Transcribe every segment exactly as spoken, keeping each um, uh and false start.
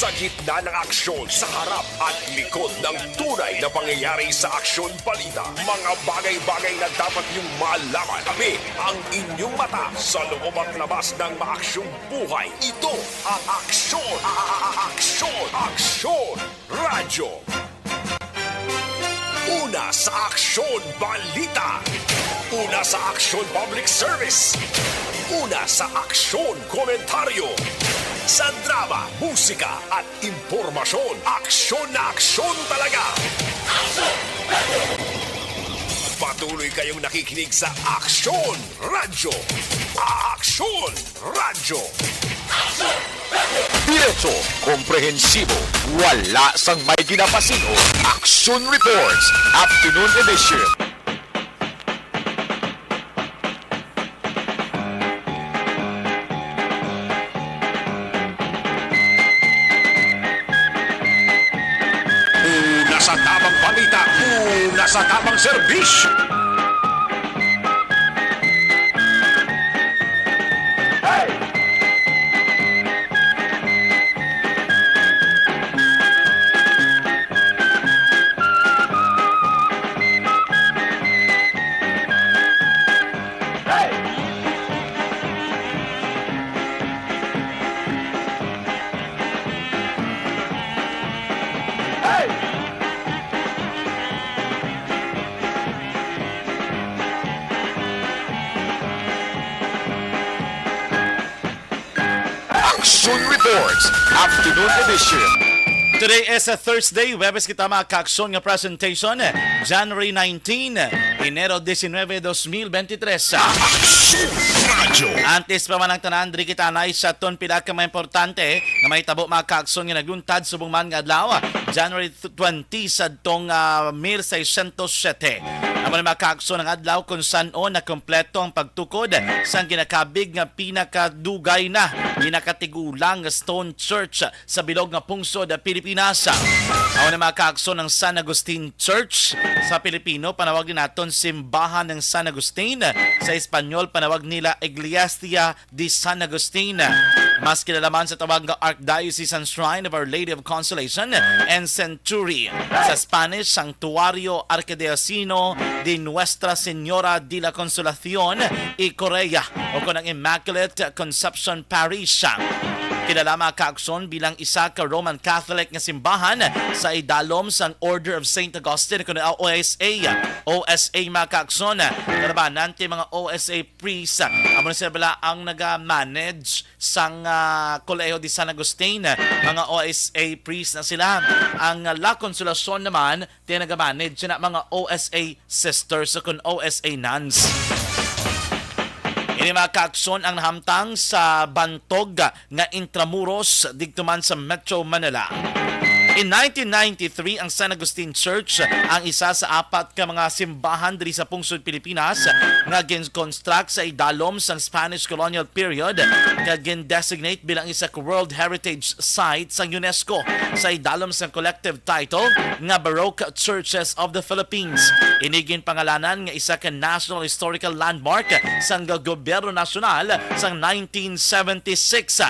Sa gitna ng aksyon, sa harap at likod ng tunay na pangyayari sa Aksyon Balita, mga bagay-bagay na dapat niyong malaman. Tabi ang inyong mata sa loob at labas ng maaksyong buhay. Ito ang Aksyon, a- a- a- Aksyon, Aksyon Radyo. Una sa Aksyon Balita. Una sa Aksyon Public Service. Una sa Aksyon Komentaryo. Sa drama, musika at impormasyon, aksyon na aksyon talaga. Patuloy kayong nakikinig sa Aksyon Radyo. Aksyon Radyo. Diretso, komprehensibo, wala sang may ginapasin-o. Aksyon Reports, Afternoon Edition. Una sa tabang balita, una sa tabang serbisyo. Aksyon Reports, Afternoon Edition. Today is a Thursday, Huwebes kita, mga kaaksyon, nga presentation, January nineteen, Enero diecinueve, dos mil veintitrés. Aksyon Radyo. Antes pa man ang tanan, diri kita anay sa aton pila ka mga importante nga mahitabo, mga kaaksyon, nga nagluntad subong man nga adlaw, January twenty sadtong, ah, mil seiscientos siete. Amo ni, mga kaaksyon, ang adlaw kung san-o nakumpleto ang pagtukod sang ginakabig nga pinakadugay na, ginakatigulang nga stone church sa bilog nga pungsod, Pilipinas. Amo ni, mga kaaksyon, ang San Agustin Church sa Pilipino, panawag din naton Simbahan ng San Agustin. Sa Espanyol, panawag nila Iglesia de San Agustin, mas kilala man sa tawag nga Archdiocesan Shrine of Our Lady of Consolation and Century. Sa Spanish, Santuario Arquidiocesano de Nuestra Señora de la Consolación y Correa, o kon ang Immaculate Conception Parish. Kilala, mga kaaksyon, bilang isa ka Roman Catholic nga simbahan sa idalom sang Order of Saint Augustine, kuno O S A. O S A, mga kaaksyon, kalabanan ti mga O S A priest. Amo na sila bala ang naga-manage sang, ah, Colegio de San Agustin, mga O S A priest na sila. Ang La Consolacion naman, ti naga-manage sina mga O S A sisters o kon O S A nuns. Ini, mga kaaksyon, ang nahamtang sa bantog nga Intramuros, didto man sa Metro Manila. In nineteen ninety-three, ang San Agustin Church ang isa sa apat ka mga simbahan diri sa pungsod Pilipinas nga gin-construct sa idalom sang Spanish colonial period, kag gin-designate bilang isa ka World Heritage Site sang UNESCO sa idalom sang collective title nga Baroque Churches of the Philippines. Ini ginpangalanan nga isa ka National Historical Landmark sang gobyerno nasyonal sang nineteen seventy-six.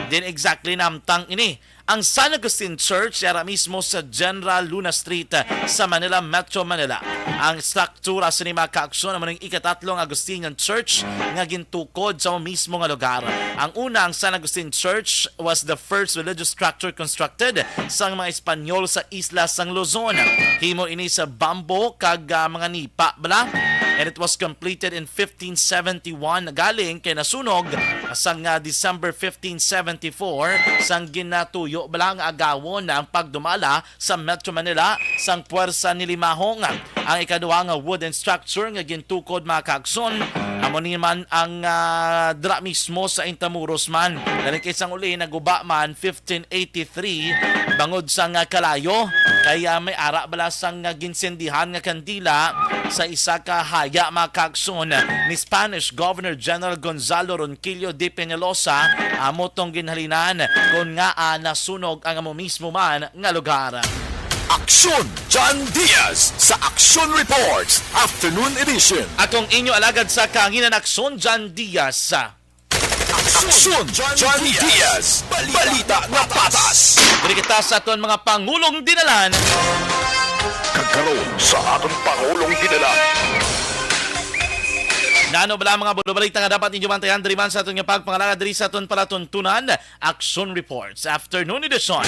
Din exactly nahamtang ini ang San Agustin Church, yara mismo sa General Luna Street, sa Manila, Metro Manila. Ang struktura sini, mga kaaksyon, amo ning ikatatlong Agustinian Church nga gintukod sa mismo nga lugar. Ang una, ang San Agustin Church was the first religious structure constructed sang mga Espanyol sa isla sang Luzon. Himo ini sa bamboo kag, ah, mga nipa bala. And it was completed in fifteen seventy-one, galing kay nasunog sang, ah, December fifteen seventy-four, sang ginatuyo bala nga agawon na ang pagdumala sa Metro Manila sang puwersa ni Limahong. Ang ikaduha nga wooden structure nga gintukod, mga kaaksyon, amo ni man ang, ah, dira mismo sa Intramuros man. Galing kay sang uli, naguba man fifteen eighty-three, bangod sa nga kalayo, kaya may ara bala sang nga ginsindihan nga kandila sa isa ka haya, mga kaaksyon, ni Spanish Governor General Gonzalo Ronquillo de Peñalosa, amo tong ginhalinan kon ngaa nasunog ang amo mismo man nga lugar. Aksyon, John Diaz sa Aksyon Reports, Afternoon Edition. Akong inyo alagad sa kahanginan, Aksyon, John Diaz. Aksyon, John Diaz. Balita nga patas. Diri kita sa aton mga pangulong dinalan. Kag karon sa aton pangulong dinalan. Nano bala mga bulo-balita nga dapat ninyo bantayan diri man sa aton nga pagpangalagad diri sa aton palatuntunan? Action Reports Afternoon Edition.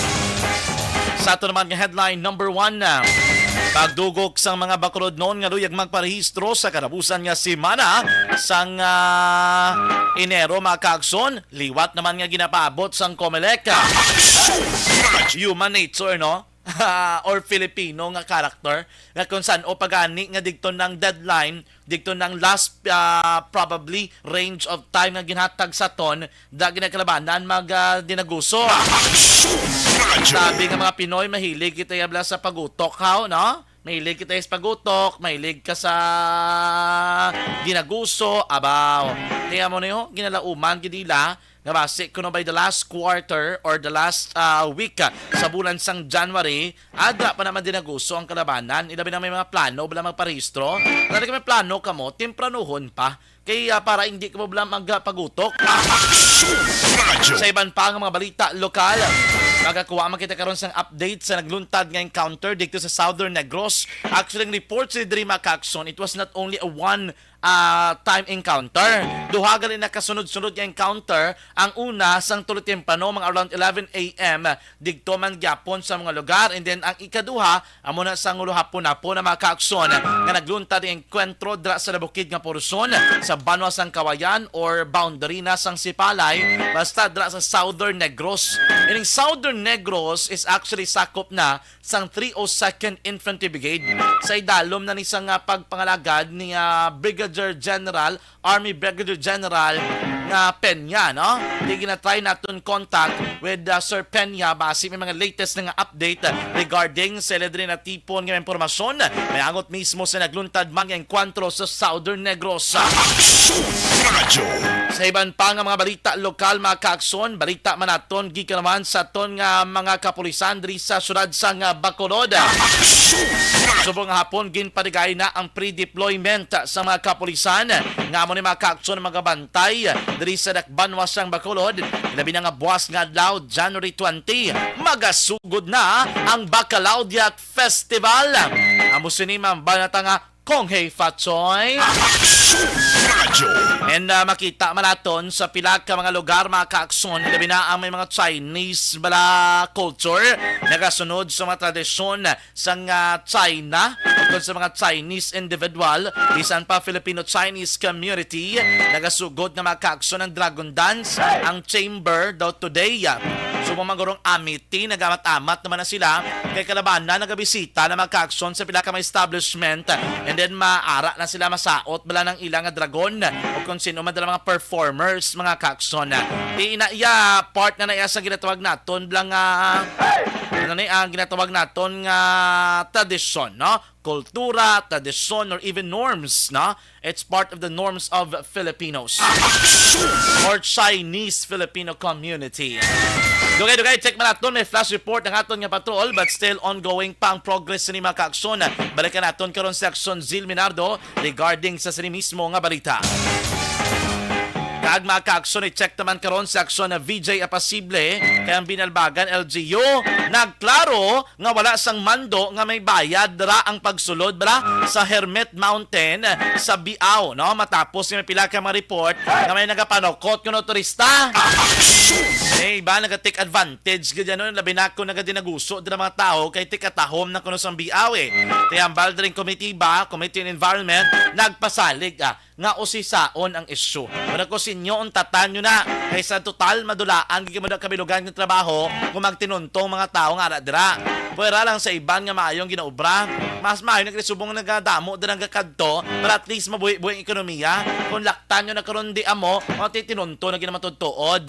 Sa ato naman nga headline number one na, pagdugok sang mga bakulodnon nga luyag magparehistro sa katapusan nga semana sang, ah, Enero, mga kaagson, liwat naman nga ginapaabot sang Comelec. Human nature, no? Or Filipino nga character, nga kung san-o pa gani nga digto nang deadline, digto nang last, ah, probably range of time nga ginhatag sa aton, da ginakalabanan mag, ah, dinaguso. Sabi nga mga Pinoy, mahilig kita yabla sa pagutok, haw, no? Mahilig kita sa pagutok, mahilig ka sa dinaguso, abaw. Kaya mo na yun, ginalauman gid nila nga basi kuno by the last quarter or the last, ah, week, ah, sa bulan sang January, adra pa naman dinaguso ang kalabanan. Ilabi na may mga plano bala magparehistro. Talaga may plano kamo, tempranuhon pa. Kay, ah, para hindi kamo bala magpagutok. Sa iban pa nga mga balita lokal, magakuha man kita karon sang update sa nagluntad nga encounter dito sa Southern Negros. Actually, ang report sa diri, mga kaagson, it was not only a one ah, time encounter. Duha gali na kasunod-sunod nga encounter. Ang una sang tulo temprano, mga around eleven a m, digto man gyapon sa mga lugar. And then ang ikaduha, amo na sang ulo hapon-hapon na mga kaagson nga nagluntad ang engkwentro dira sa nabukid nga porsyon sa banwa sang Kawayan or boundary na sang Sipalay, basta dira sa Southern Negros. Ining Southern Negros is actually sakop na sang three oh second Infantry Brigade. Sa idalom na ni sang, ah, pagpangalagad ni, ah, Brigadier General, Army Brigadier General nga Peña, no? Di ginatry naton contact with, ah, Sir Peña basi may mga latest na nga update regarding sa ila diri natipon nga impormasyon. May angot mismo sa nagluntad man nga engkwentro sa Southern Negros. Aksyon Radyo. Sa iban pa nga mga balita lokal, mga kaagson, balita man naton gikan naman sa aton nga mga kapulisan diri sa siyudad sang Bacolod. Subong nga hapon, ginpadigay na ang pre-deployment sa mga kapulisan nga amo ni mga kaagson, mga bantay diri sa dakbanwa sang Bacolod. Ilabi na nga buwas nga adlaw, January twenty, magasugod na ang Bacalao Festival. Amo sini, ma'am, ba na ta nga Konghe Fachoy. Aksyon Radyo. And, ah, makita man naton sa pila ka mga lugar, mga kaakson, labi na ang may mga Chinese bala culture, nagasunod sa mga tradisyon sang, ah, China, ukon sa mga Chinese individual, bisan pa Filipino-Chinese community, nagasugod nga mga kaakson ang dragon dance, ang chamber daw today. Subong man gurong amity, nagamat-amat naman na sila kay kalabanan nagabisita na mga kaakson sa pila ka mga establishment, and then maara na sila masaot bala ng ilang dragon o kung sino man dala mga performers, mga kaakson. Di na iya part na na iya sa ginatawag naton bala nga, ano ni ang ginatawag naton nga tradisyon, no? Kultura, tradisyon, or even norms, no? It's part of the norms of Filipinos or Chinese Filipino community. Dugay-dugay, check man naton, may flash report ang aton nga patrol, but still ongoing pa ang progress ni mga kaaksyon. Balikan naton karon si Aksyon Zil Minardo regarding sa sini mismo nga balita. Kag mga kaaksyon, i-check naman karon si Aksyon na V J Apasible kay ang Binalbagan L G U nagklaro nga wala sang mando nga may bayad ra ang pagsulod bala sa Hermit Mountain sa Biao, no? Matapos nga may pila ka mga report nga may nagapanukot kuno turista. Eh, iba naga-take advantage gid yan, no? Labi na kung nagadinaguso dira mga tao kay tikatahom na kuno sang Biao, eh. Kaya ang Baldring Committee ba, Committee on Environment, nagpasalig, ah, nga usisaon ang isyu. Wala ko sinyo, untatan nyo na. Kay sa total, madulaan gid mo na kabilugan nga trabaho kung magtinuntong mga tao nga ara dira. Pwera lang sa iban nga maayong ginaobra. Mas maayo na gid subong nagadamo dira nga kadto para at least mabuhi-buhi ang ekonomiya. Kung laktan nyo na karon di amo, matitinunto na gid naman tuod.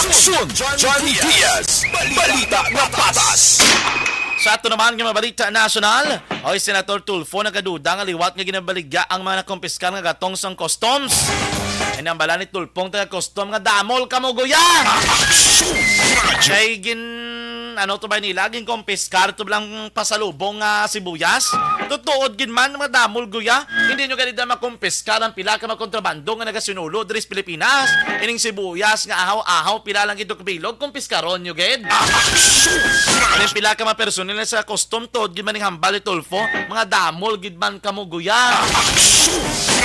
Aksyon, John Diaz. Balita nga patas. Sa ato naman nga mabalita nasyonal, oy, Senator Tulfo nagaduda nga liwat nga ginabaligya ang mga nakumpiskar nga gatong sang customs. Ay nang bala ni Tulfong taga custom nga damol kamo guya. Aksyon Radyo. Kay gin Ano to ba nila? Ginkumpiskar to lang pasalubong nga sibuyas? Tutuod gid man, mga damol guya. Hindi nyo gani da makumpiskar ang pila ka mga kontrabando nga nagasinulod diri sa Pilipinas. Ining sibuyas nga ahaw-ahaw, pila lang gid to kabilog, kumpiskaron nyo gid. May pila ka mga personil sa custom, tuod gid man ning hambal ni Tulfo. Mga damol gid man kamo guya.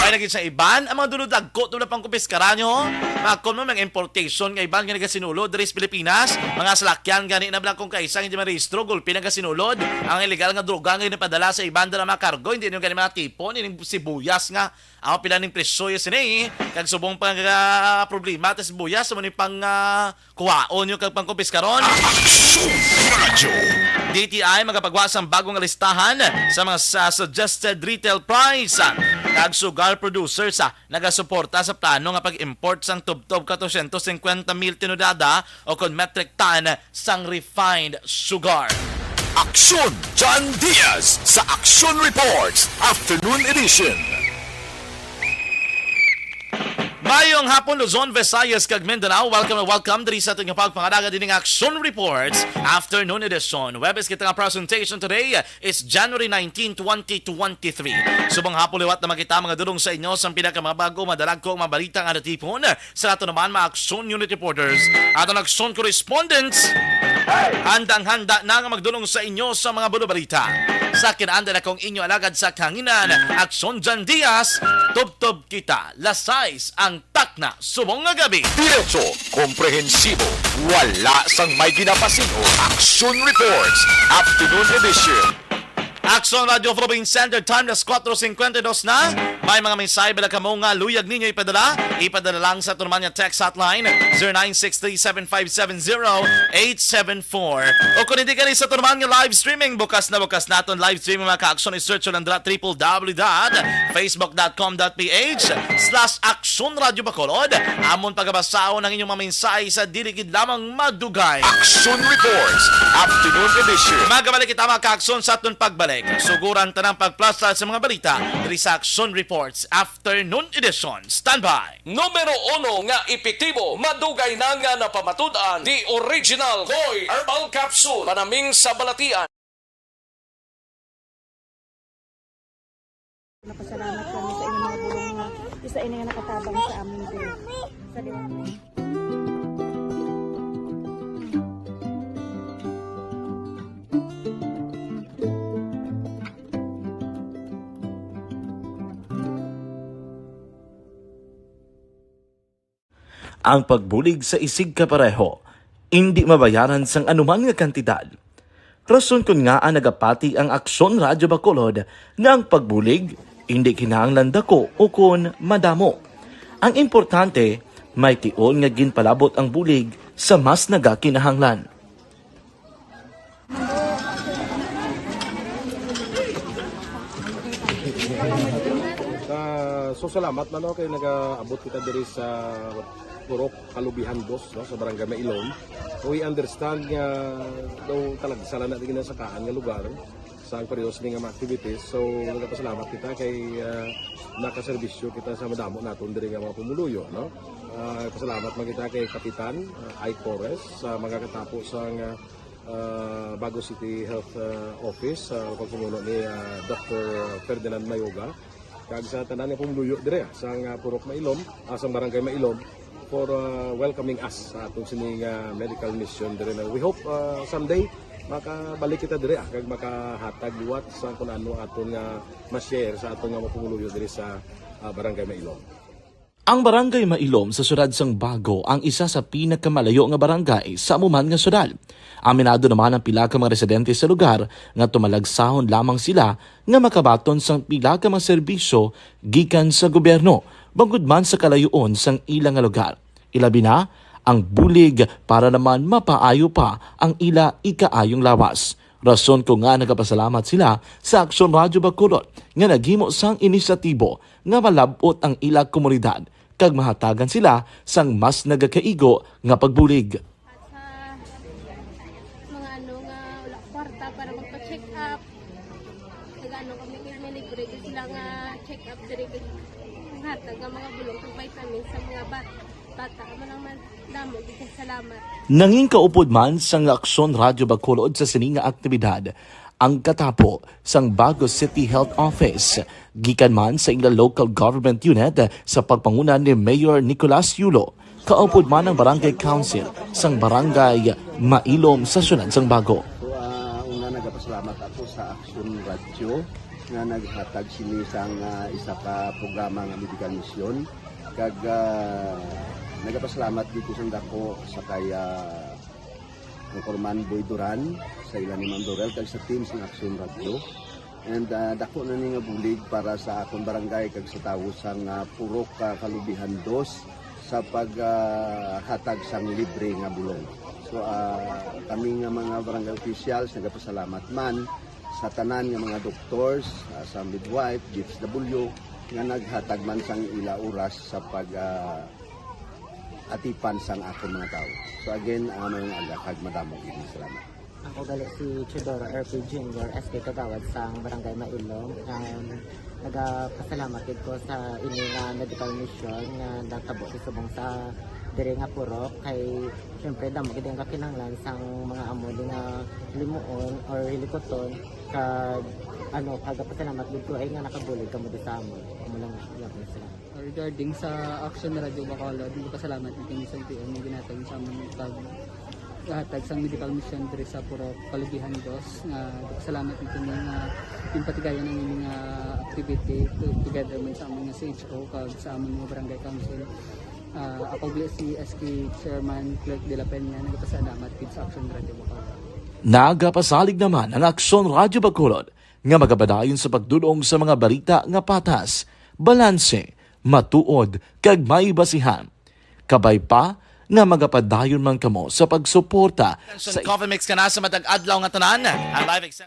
Ay, naging sa iban, ang mga dulod dagko to na pang kumpiskaran nyo. Makon mo, mga importation nga iban nga nagasinulod diri sa Pilipinas. Mga salakyan gani na lang kung kaisa nga hindi marehistro, gulpi nagasinulod. Ang illegal nga droga nga ginapadala sa iban dala mga kargo, hindi nyo gani mga tipo, nining sibuyas nga, aw, pila ning presyo ya sini, kag subong pa nga problema ta sibuyas, mo ni pang, ah, kuwaon nyo kag pangkumpiskaron. Aksyon Radyo. D T I magapagwa sang bagong listahan sa mga sa suggested retail price, ah, kag sugar producers, ah, nagasuporta sa plano nga pag-import sang tubtob ka dosyentos singkwenta mil tonelada o kon metric ton sang refined sugar. Aksyon John Diaz sa Aksyon Reports Afternoon Edition. Mayong hapon, Luzon, Visayas, kag Mindanao. Welcome na welcome diri sa aton nga pagpangalaga dining Aksyon Reports Afternoon Edition. Webes kita nga presentation today is January nineteen, twenty twenty-three. Subong hapon liwat naman kita, mga dulong, sa inyo sa pinaka mga bago, madalagko, mga balita nga natipon sa ato naman mga Aksyon Unit Reporters at ang Aksyon Correspondents. Handang-handa na nga magdulong sa inyo sa mga bulo balita. Sa kinanda na kong inyo alagad sa kahanginan, Aksyon Jan Diaz, tubtob kita, lasais ang takna subong nga gabi. Diretso, komprehensibo, wala sang may ginapasin-o. Aksyon Reports, Afternoon Edition. Aksyon Radio Philippine Center, time, alas kuwatro singkwenta y dos na. May mga mensahe bala kamo nga luyag ninyo ipadala? Ipadala lang sa aton man nga text hotline, zero nine six three seven five seven zero eight seven four. O kung hindi kani sa aton man nga live streaming, bukas na bukas naton live streaming, mga ka-aksyon, i-search lang dira, triple w dot facebook dot com dot ph slash aksyon radio bacolod. Amon pagabasahon ang inyong mga mensahe sa dili gid lamang madugay. Aksyon Reports, Afternoon Edition. Magabalik kita, mga ka-aksyon, sa aton pagbalik. Suguran tanang pagplasta sa mga balita diri sa Aksyon Reports Afternoon Edition. Standby. Numero uno nga epektibo, madugay na nga napamatud-an, The Original Koy Herbal Capsule, panaming sa balatian. Napasalamat kami sa inyong mga bulong nga isa ini nga nakatabang sa amin diri. Sa liwanag. Ang pagbulig sa isigkapareho, indi mabayaran sang anuman nga kantidad. Rason kon ngaa nagapati ang Aksyon Radyo Bacolod nga ang pagbulig indi kinahanglan dako ukon madamo. Ang importante, may tion nga ginpalabot ang bulig sa mas nagakinahanglan. Ah, so, salamat na, no, kay nagaabot kita diri sa Purok Kalubihan Dos, no, sa Barangay Mailom. We understand nga daw talagsa lang na di ginasakaan nga lugar sa ang pareho sini nga mga activities. So, nagapasalamat kita kay, ah, nakaserbisyo kita sa madamo naton diri nga mga pumuluyo, no? Ah, pasalamat man kita kay Kapitan, ah, Ike Torres, sa mga katapo sa nga, ah, Bago City Health, ah, Office, sa pagpamuno ni, ah, Doctor Ferdinand Mayoga, kag sa tanan nga pumuluyo dire, ah, sa nga Purok Mailom, ah, sa Barangay Mailom, for, ah, welcoming us sa aton sini nga medical mission dire na we hope, ah, someday makabalik kita dire, ah, kag makahatag liwat sa kun ano aton nga ma-share sa aton nga mga pumuluyo dire sa, ah, Barangay Mailom. Ang Barangay Mailom sa siyudad sang Bago ang isa sa pinakamalayo nga barangay sa amo man nga siyudad. Aminado naman ang pila ka mga residente sa lugar nga tumalagsahon lamang sila nga makabaton sang pila ka mga serbisyo gikan sa gobyerno, bangod man sa kalayoon sang ila nga lugar. Ilabi na ang bulig para naman mapaayo pa ang ila ikaayong lawas. Rason kon ngaa nagapasalamat sila sa Aksyon Radyo Bacolod nga naghimo sang inisyatibo nga malab-ot ang ila komunidad kag mahatagan sila sang mas nagakaigo nga pagbulig. At sa mga ano nga wala kwarta para magpa-check up, nag-ano kami, may libre gyud sila nga check up diri, kag hatag nga mga bulong kag vitamins sa mga bata. Bata, amo lang man, damo gid kay salamat. Nangin kaupod man sang Aksyon Radyo Bacolod sa sini nga aktibidad ang katapo sang Bago City Health Office, gikan man sa ila local government unit sa pagpanguna ni Mayor Nicolas Yulo. Kaupod man ang Barangay Council sang Barangay Mailom sa siyudad sang Bago. So, ah, una, nagapasalamat ako sa Aksyon Radyo nga naghatag sini sang, ah, isa ka programa nga medical mission. Kag, ah, nagapasalamat dito sa dako sa kay, ah, Anchorman Boy Duran, sa ila ni Ma'am Dorel, kag sa team sang Aksyon Radyo. And, ah, dako na ni nga bulig para sa akon barangay kag sa tawo sang, ah, Purok, ah, Kalubihan Dos sa pag, ah, hatag sang libre nga bulong. So, ah, kami nga mga barangay officials, nagapasalamat man sa tanan nga mga doctors, ah, sa midwife, D S W, nga naghatag man sang ila oras sa pag, ah, atipan sang akon mga tawo. So again, ah, mayong aga kag madamo gid nga salamat. Ako gali si Teodoro R P Junior, S K Kagawad sang Barangay Mailom. Um, nagapasalamat gid ko sa ini nga medical mission nga natabo sa subong sa diri nga purok, kay syempre damo gid ang kakinahanglan sang mga amo di nga limuon or hilikuton, kag ano, kagapasalamat gid ko ay nga nakabulig kamo di sa amon. Amo lang gyapon, salamat. Regarding sa Action Radio Bacolod, nagpasalamat gid kami sa L T O nga ginhatag sa amon pag hatag sang medical mission diri sa Purok Kalubihan Dos, nga nagpasalamat gid kami nga ginpatigayon ang ining, ah, activity to-, together man sa amon nga C H O kag sa amon nga barangay council. Ah, ako gali si S K Chairman Clerk de la Peña, nagpasalamat gid sa Action Radio Bacolod. Nagapasalig naman ang Aksyon Radyo Bacolod nga magapadayon sa pagdul-ong sa mga balita nga patas, balanse, matuod, kag may basihan. Kabay pa nga magapadayon man kamo sa pagsuporta sa Coffee Mix kana sa matag adlaw nga tanan. Ang live exam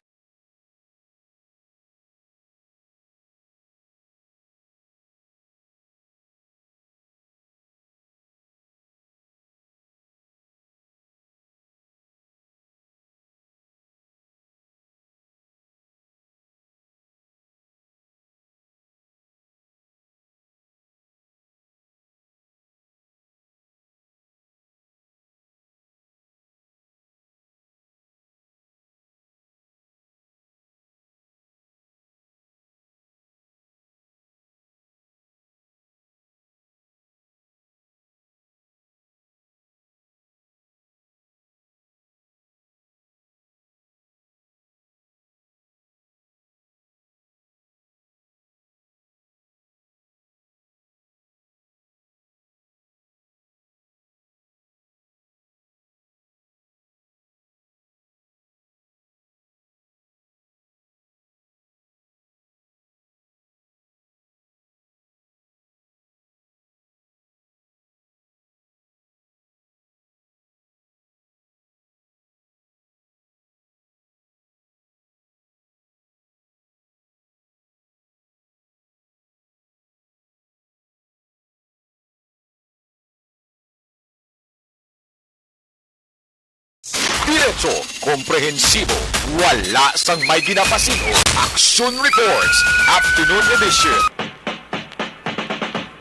Diretso, komprehensibo, wala sang may ginapasin-o. Action Reports, Afternoon Edition.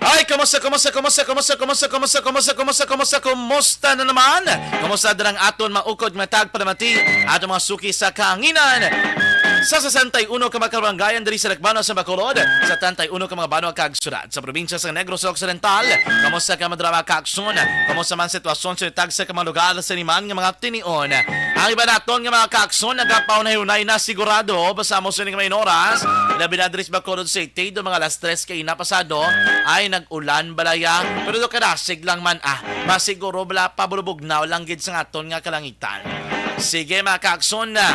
Ay, kumusta, kumusta, kumusta, kumusta, kumusta, kumusta, kumusta, kumusta, kumusta, kumusta na naman? Kumusta dira ang aton maukod nga tagpalamati, aton mga suki sa kahanginan? Sa sesenta y uno ka mga kabaranggayan diri sa Dakbanon sa Bacolod, sa setenta y uno ka mga banwa kag syudad sa probinsya sa Negros Occidental. Kamusta ka, madra, mga kaakson? Kamusta man sitwasyon sa tagsa ka mga lugar sa niman nga mga tinion? Ang iba naton nga mga kaakson nagapaunay-unay na sigurado, basta mo sining may oras, labi na diri sa Bacolod City, do mga alas tres kay na pasado, ay nag-ulan balaya, pero do kadasig lang man, ah, masiguro bala pabulubugnaw lang gid sa aton nga kalangitan. Sige, mga kaakson, na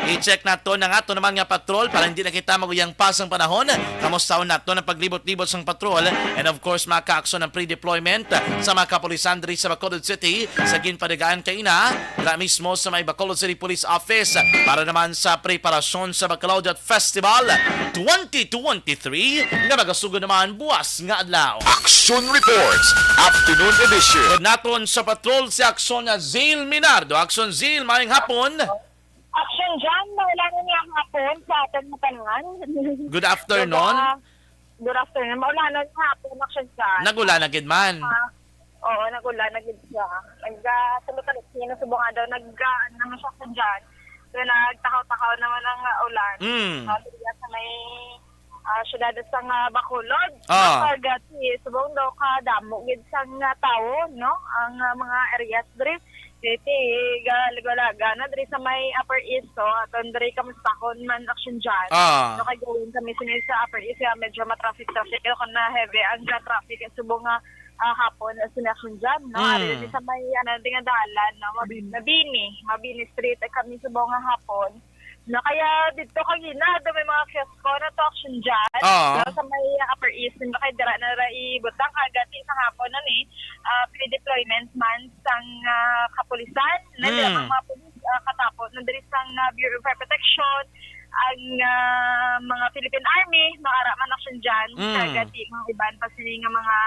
i-check naton ang ato naman nga patrol para hindi na kita maguyang pa sang panahon. Kamustahon naton ang paglibot-libot sang patrol. And of course, mga kaakson, ang pre-deployment sa mga kapulisan diri sa Bacolod City sa ginpadagaan kaina, dira mismo sa may Bacolod City Police Office para naman sa preparasyon sa Bacolod Festival twenty twenty-three nga magasugod naman buwas nga adlaw. Action Reports, Afternoon Edition. Naton sa patrol si Aksyon Zil Minardo. Aksyon Zil, maayong hapon. Action John, maulanan nga hapon sa aton nga tanan. Good afternoon. Good, ah, good afternoon. Maulanan nga hapon, Action John. Nag-ulan na gid man. Ah, Oo, nag-ulan na gid siya. Nag, ah, tulo ka, sino subong adlaw, nag, ah, ano naman siya sa dyan. So, nagtakaw-takaw naman ang, ah, ulan. Mm. Ah, diri sa may, ah, syudad sa nga Bacolod. Ah. Kag, ah, ti, subong daw ka damo gid sang, ah, tawo, no? Ang, ah, mga areas diri. Ti, ga, ligwalaga na diri sa may Upper East, so, aton diri kamustahon man action dyan. Ah. No, kay galing kami sini sa Upper East, kaya medyo matraffic-traffic, kung na heavy ang, ah, traffic, subong nga ah, hapon, ah, sina Action Jan, no? Mm. Ari din sa may, ano, di nga dalan, no? Mabini. Mabini, Mabini Street, ay kami subong nga hapon. No, kaya dito kagina, do may mga kiosko na to, Action Jan. Oo. No, sa may, ah, Upper East, no, kay dira na ra ibutang, kagati sa hapon na ni, ah, pre-deployment man sang, ah, kapulisan, na dira Mm. ang mga pulis, ah, katapot, na diri sang, ah, Bureau of Fire Protection, ang, ah, mga Philippine Army, no, ara man, Action Jan, Mm. kagati, mga iban pa sini nga mga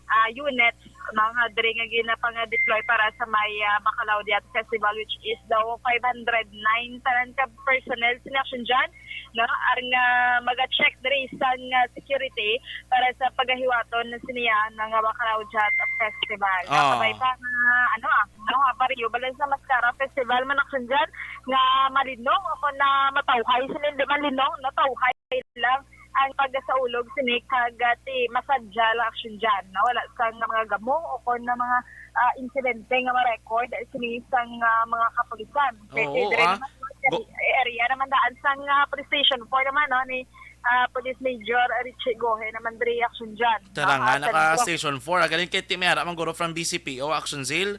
ah, units, no, nga diri nga ginapang-deploy para sa may, ah, Bacalao Diat Festival, which is daw five hundred nine tanan ka personnel sini Action Jan, no, ang, ah, maga-check diri sa nga security para sa pagahiwaton na siniya nga Bacalao Diat Festival. Ah. Kabay pa nga, ano, ah, no, ah, pareho ba lang sa Mascara Festival man Action Jan nga malinong o kung na matawhay sini, hindi malinong, natawhay lang ang pagkasaulog sini kag, ah, ti masadya lang Action Jan, no? Wala sang mga gamo o kon na mga, ah, insidente nga ma-record sini sang, ah, mga kapulisan. Kay Oo, diri ah. naman, Go- area naman daan sang, ah, Police Station four naman, no, ni, ah, Police Major Richie Gohe naman diri Action Jan, no? Tara nga, Ah, naka sentro. Station four. Ah, galing kay Timera, man guro from B C P O, Action Zil.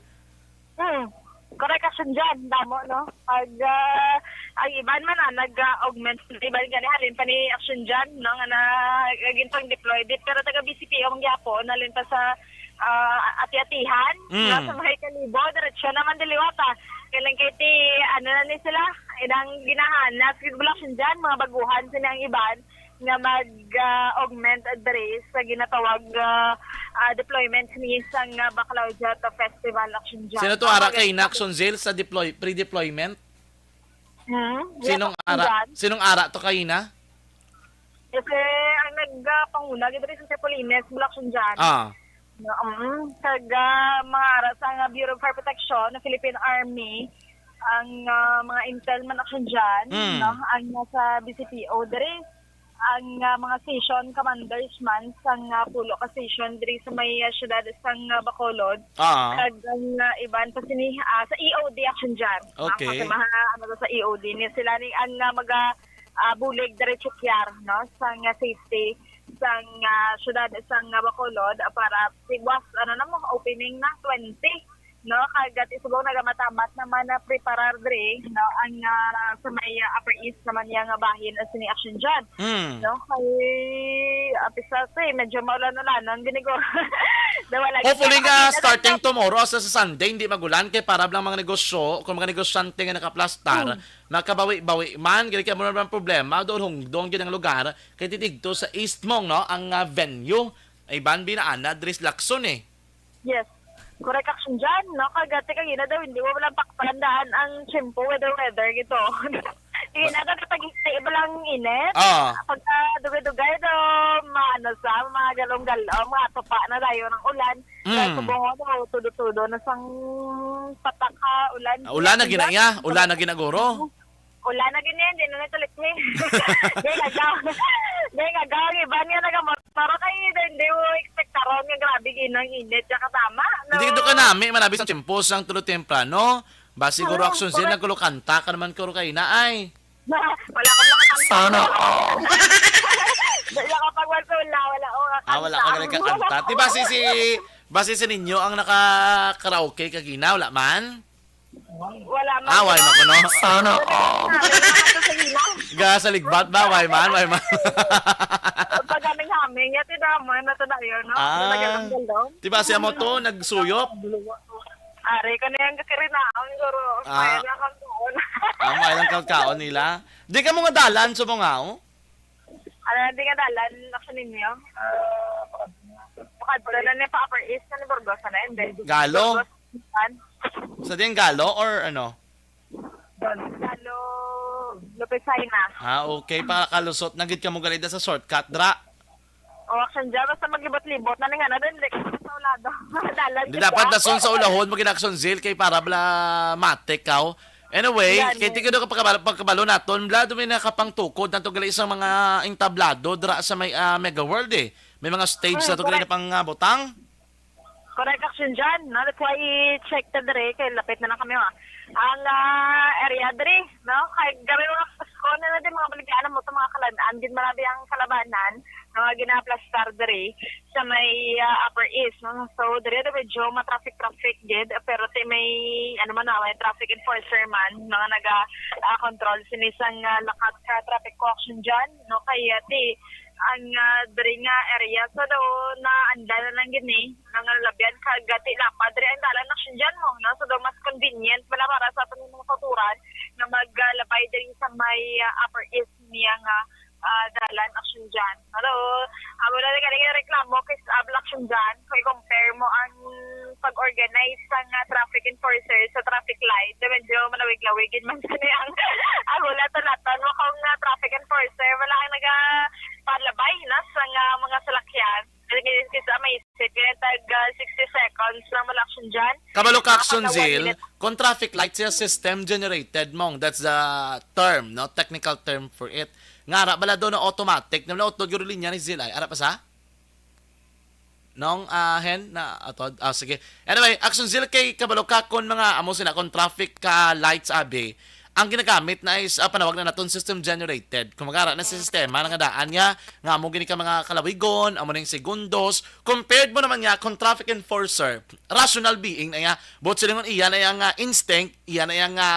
Hmm. Correct, Action Jan, damo, no? Pag, ah, ang iban man, ah, nag-augment, iban gani, halin pa ni Action Jan, no? Nga na, naging pang-deploy. Di, pero taga B C P ang gyapon, halin pa sa, ah, ati-atihan, Mm. no? Sa mga kalibo, diretsyo naman diliwata. Kailan kay ti, ano na ni sila? Inang ginahanas, gid bala Action Jan, mga baguhan sila ang iban. Nga mag, ah, augment diri sa ginatawag, ah, ah, deployment ni sang, ah, Bacalao Diat Festival Action Jan. Sino to ara kay Action Zil sa deploy-, pre-deployment? Hmm, Sinong yes, ara? Action Jan. Sinong ara to kay na? Kasi ang nagpanguna gid diri sa Sepolines, Bulacan Jan. Ah. No, mm, kag, ah, mga ara sa nga Bureau of Fire Protection, Philippine Army, ang, ah, mga intel man Action Jan, Mm. no, ang nasa B C P O diri, ang, ah, mga station commanders man sang, ah, pulo ka station diri sa may, ah, siyudad sang, ah, Bacolod. Ah. Kag ang, ah, iban pa sini, ah, sa E O D Action Jan. Ah, Okay. Kasi mga, ano to sa E O D ni sila ni ang, ah, maga, ah, bulig diri check-yar, no, sang, ah, safety sang, ah, siyudad sang, ah, Bacolod, ah, para sigwas, ano na mo, opening na twenty, no? Kag ti subong nagamatambat naman na preparar diri, no, ang, ah, sa may, ah, Upper East naman niya nga bahin, ah, sini Action Jan. Mm. No, kay, ah, pisa to, eh, medyo maulan-ulanon, gini ko. Daw wala Hopefully gid nga, nakakita starting ng tomorrow, sa, sa Sunday, hindi magulan, kay para lang mga negosyo, kung mga negosyante nga nakaplastar, Mm. nakabawi-bawi man, gini kay mo naman problema, doon hungdong gid ang lugar, kay titigto sa East Mong, no, ang, ah, venue, ay ban binaana, Dres Lacson, eh. Yes. Correct, Action Jan, no? Kagati kagina daw, hindi mo lang pakpalandaan ang tiyempo, weather, weather, gito. Hindi na daw, pag-, iba lang init. Ah. Pagka dugay-dugay daw, maano sa, mga galong-galong, mga tupa na dayon ang ulan. Mm. Kaya subong daw, tudo-tudo na sang pataka, ulan. Ah, ulan na Action gina-, Jan. iya? Ulan na ginaguro? Ulan na gini, hindi na nagtulik ni. Di nga gaw. Di nga gaw, ang iba niya nagamot. Para kay, hindi mo expectaron nga grabe ginang init, tsaka tama, no? Hindi, doon ka nami, manabi sa tiyempo, sang tulo temprano. Ba, siguro Oo, Action Jan, correct. Nagkulukanta ka naman, kuro kay na, ay. Wala akong makakanta. Sana all. Wala ka pag wala, wala, wala akong Ah, wala ka kakanta. Galing kakanta. Di ba si, si, ba si, si Ninyo ang naka-karaoke kagina? Wala man? Wala man, Ah, wala no? Man kuno. Sana all. Wala man, wala man. Ga sa ligbat ba? Why man? Why man? Pag aming haming, yati na mo, na to na yun, no? Ah. Wala ka lang galaw. Di ba siya mo to, nagsuyop? Ari ka na yung kakirinaon, guro. Ah. Kaya na kang doon. Ah, may lang kaon nila. Di ka mo nga dalan sa mga, oh? Ano, di nga dalan, Action ninyo? Pakadto na ni pa Upper East, na ni Burgos, ano, hindi. Galo? Burgos, San? Sa din Galo or ano? Galo, Lopez Jaena. Ah, okay. Para kalusot na gid ka mo galida sa shortcut, dra. O, Action Jan, basta maglibot-libot na ning ano, dili ka sa ulado. Dalan Di ka dapat sa dason sa ulahon mo gina-Action Zil kay para bala matik ka. Anyway, Gani. Kay tingin ko pagkabalo, pagkabalo naton, bla, may nakapangtukod nato gali sa mga entablado dira sa may ah, Mega World eh. May mga stage Hmm, na to gali correct. Na pang ah, butang. Correct, Action Jan, no? That's why i-check ta dire kay lapit na lang kami, ha. Ang ah, area dire, no? Kay gabi mga Pasko na na din mga baligya mo to mga kalan-an, gid marami ang kalabanan, no? Nga gina-aplastar dire sa may ah, Upper East, no? So dire do medyo ma-traffic traffic gid, pero ti may ano man na, may traffic enforcer man, no? Nga naga ah, control sini sang ah, lakat ka traffic ko, Action Jan, no? Kay ah, ti ang ah, diri nga area. So, do, naandal na lang gini, nangalabyan kag ah, ti lapad diri ang dalan, Action Jan mo, no? So, do, mas convenient pala para sa aton mga kauturan nga maglabay diri sa may ah, Upper East niya nga ah, dalan, Action Jan. Hello, amo na lang galing yung reklamo kay sa Abla, Action Jan. Kung i-compare mo ang pag-organize sa nga traffic enforcer sa traffic light, medyo malawig-lawig gid man sini ang ang wala to naton mo kung nga traffic enforcer, wala ang naga palabay na sa nga mga salakyan. Kaya may isip kaya tag ah, sixty seconds na mula, Action Jan. Kabalo ka, Action Zil, kung traffic light siya system generated mong, that's the term, no? Technical term for it. Nga ara bala do na automatic, na wala auto guro linya ni Zil ay. Ara pa sa? Nong ah, hen na atod. Ah, sige. Anyway, Action Zil, kay kabalo ka kon mga amo sila kon traffic ka lights abi, ang ginagamit na is ah, panawag na naton system generated. Kung magara na sa sistema na nga daan niya, nga amo gini ka mga kalawigon, amo ning segundos, compared mo naman nga kung traffic enforcer, rational being na iya, but silingon iya na iya nga instinct, iya na iya nga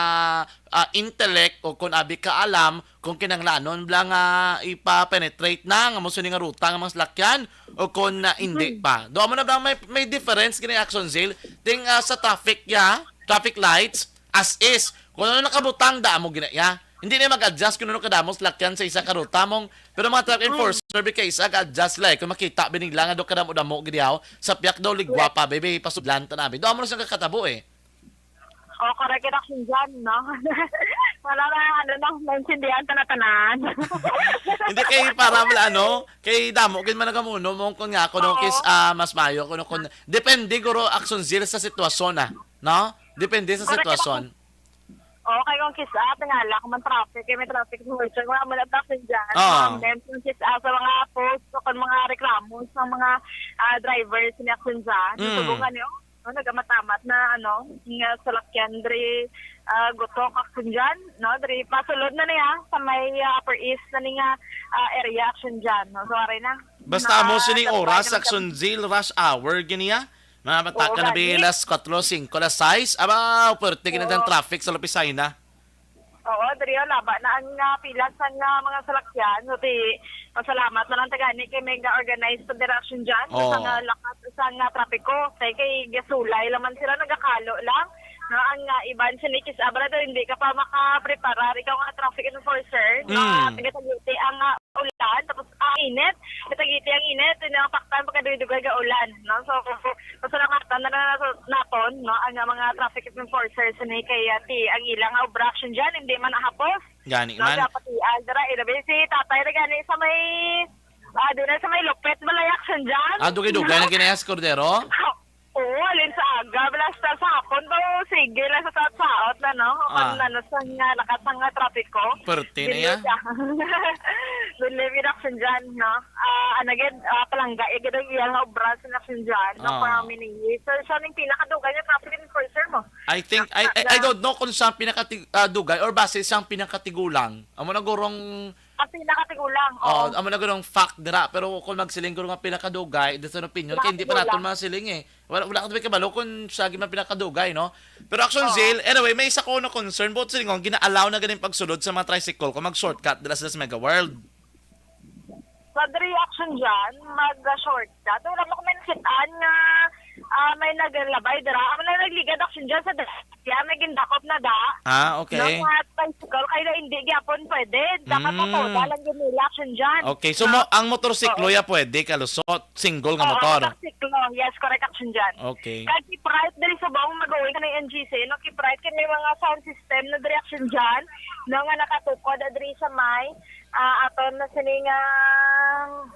ah, intellect o kung abi ka alam kung kinanglanon bala nga ipa-penetrate na nga mo sini nga ruta nga mga salakyan o kung na hindi pa. Do mo na ba may may difference gini, Action Zil? Ting ah, sa traffic ya, traffic lights as is. Kung ano nakabutang da mo gina ya. Hindi na mag-adjust kung ano kadamo salakyan sa isa ka ruta mong pero mga traffic enforcer bi kay isa ga-adjust sila eh. Kung makita binigla nga do kadamo-damo gid yaw, sa piyak daw ligwa pa, baby, pasudlan ta namin. Do mo na siyang kakatabo eh. O, correct it, Action Jan, no? Wala na, ano na, naintindihan ta na tanan. Hindi kay para wala, ano, kay damo gid man nagamuno mo kung nga kuno Oo. Kis ah, mas mayo kuno kun depende guro, Action Zil, sa sitwasyon ah, no? Depende sa Correct, sitwasyon. Okay, kung kis ah, tingala kung man traffic, eh, may traffic enforcer, wala mo lang, Action Jan. Oo. Um, then, kung kis ah, sa mga post, o kung mga reklamo sa mga ah, drivers ni, Action Jan, Mm. Subukan niyo. No, nagamatamata na, ano, nga salakyan diri, ah, Gotok, Action Jan, no? Diri pasulod na niya sa may ah, Upper East na ni nga ah, area, Action Jan, no? So, aray na. Basta Na amo sining oras, nagpapay na Action Zil, rush hour gini, ah. Mga Oo, bataka na bi, gani. Las kwatro, singko, las sais. Aba, pwerte gini ang Oo. Traffic sa Lupisay na. Oo, diri oh, laba na ang ah, pila sa nga mga salakyan. So, ti, pasalamat na lang tagani kay may ga-organize sa direction dyan. Oo. Sa nga lakat, sa nga trapiko. Kay, kay gasulay lang man sila, nagakalo lang. No, ang ah, iban sa nikis abra daw, hindi ka pa makapreparar. Ikaw nga traffic enforcer, no, Mm. taga-Taguti ang ah, ulan, tapos ang init. Katagiti ang init, hindi ang paktan pagkadugay-dugay ga ulan, no? So, pasalamatan na lang nato-, naton, no, ang mga traffic enforcers ni kay, ah, ti, ang ilang obra action dyan, hindi man nahapos. Gani No, man. Dapat i-, ah, dira, ilabi si tatay na gani sa may, ah, di na sa may lupit, balay action dyan. Ah, dugay-dugay na ginayas, Cordero? Oo, alin sa aga, basta sa hapon ba, sige lang sa saot-saot na, no? O Ah. Kung ano sa nga, lakas ang nga trapiko. Perte na Dili yan. Siya. Dili, reduction dyan, no? Ah, ano gid, ah, palangga, eh, gid ang iyang obra sa reduction dyan, no? Ah. For how many years? So, siya ning pinakadugay nga traffic enforcer mo. I think, I, I, I Ah, don't know kung siya ang pinakati-, ah, dugay or base siyang pinakatigulang. Amo na gurong Ang pinakatigulang, Oo, oo. Amo na gurong fact dira, pero kung magsiling guro nga pinakadugay, that's an opinion, kay hindi pa naton Pinakatigulang. Masiling eh. Wala, wala ka kabalo kung siya gid man pinakadugay, no? Pero action, Oo. Zale, anyway, may isa ko na concern, buot silingon, gina-allow na ganing pagsulod sa mga tricycle kung mag-shortcut dira sila sa Mega World. Sa reaction dyan, mag-shortcut. Wala mo kami nakitaan nga ah, may naglabay dira. Amo na nagligad action dyan sa da-, kaya may gindakop na da. Ah, okay. No, sa tricycle, kaya hindi gyapon pwede. Dapat Mm. Ako, dalang gid nila action dyan. Okay, so No? Mo, ang motorsiklo Oo. Ya pwede kalusot, single nga Oo, motor. Motorsiklo. Yes, correct action dyan. Okay. Kag si Right diri sa buong mag-uwi ka ng N G C, no? Keep right kay may mga sound system na diri, Action John, no, nga nakatukod diri sa may, ah, aton na sini nga,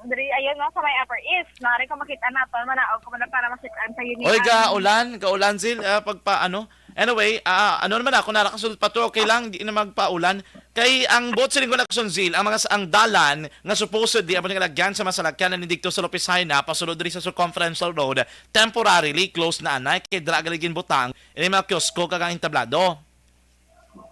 diri, ayun, no, sa may Upper East. Maaari ko makita naton, manaog ko man para makita ang tayo ni Oy, Ann. Gaulan, gaulan, Zil, ah, pagpa-, ano? Anyway, ah, ano naman ako, nara ka sulod pa to, okay lang, di na magpaulan. Kay ang buot silingon, Action Zil, ang mga s-, ang dalan nga supposedly amo nga lagyan sa masalakyan na didto sa Lopez Jaena, pasulod diri sa Circumferential Road, temporarily closed na anay kay dira gali ginbutang ini mga kiosko kag ang entablado.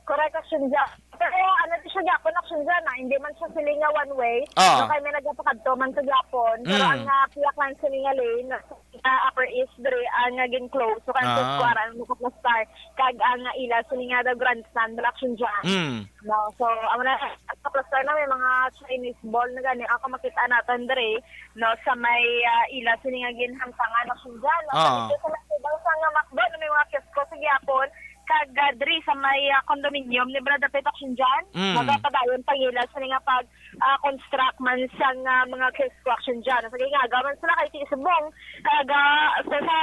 Correct, Action John. Pero ano di siya gyapon, Action John, ah, hindi man siya sila nga one way. Ah. So, kay may nagapakadto man sa gyapon. Pero Mm. ang, ah, pihak lang sila nga lane, ah, Upper East diri ang, ah, gin-close. So, kaya Ah. sa kuwara ang nakaplastar. Kag ang, ah, ila sila nga the grandstand, Action John. Mm. No, so, amo na, kaplastar na may mga Chinese ball na gani. Ako makita naton diri, no, sa may, ah, ila sini nga ginhamtangan, Action John. No, Ah. Sa dito sa may tubang sa nga McDo, na may mga kiosko sa gyapon, kag, ah, diri sa may, ah, condominium ni Brad Apet, Action John. Mm. Magapadayon pangila sini nga pag, ah, construct man sang, ah, mga kiosko, Action John. Sa ginagawa man sila kay ti subong, kag, ah, sa, sa,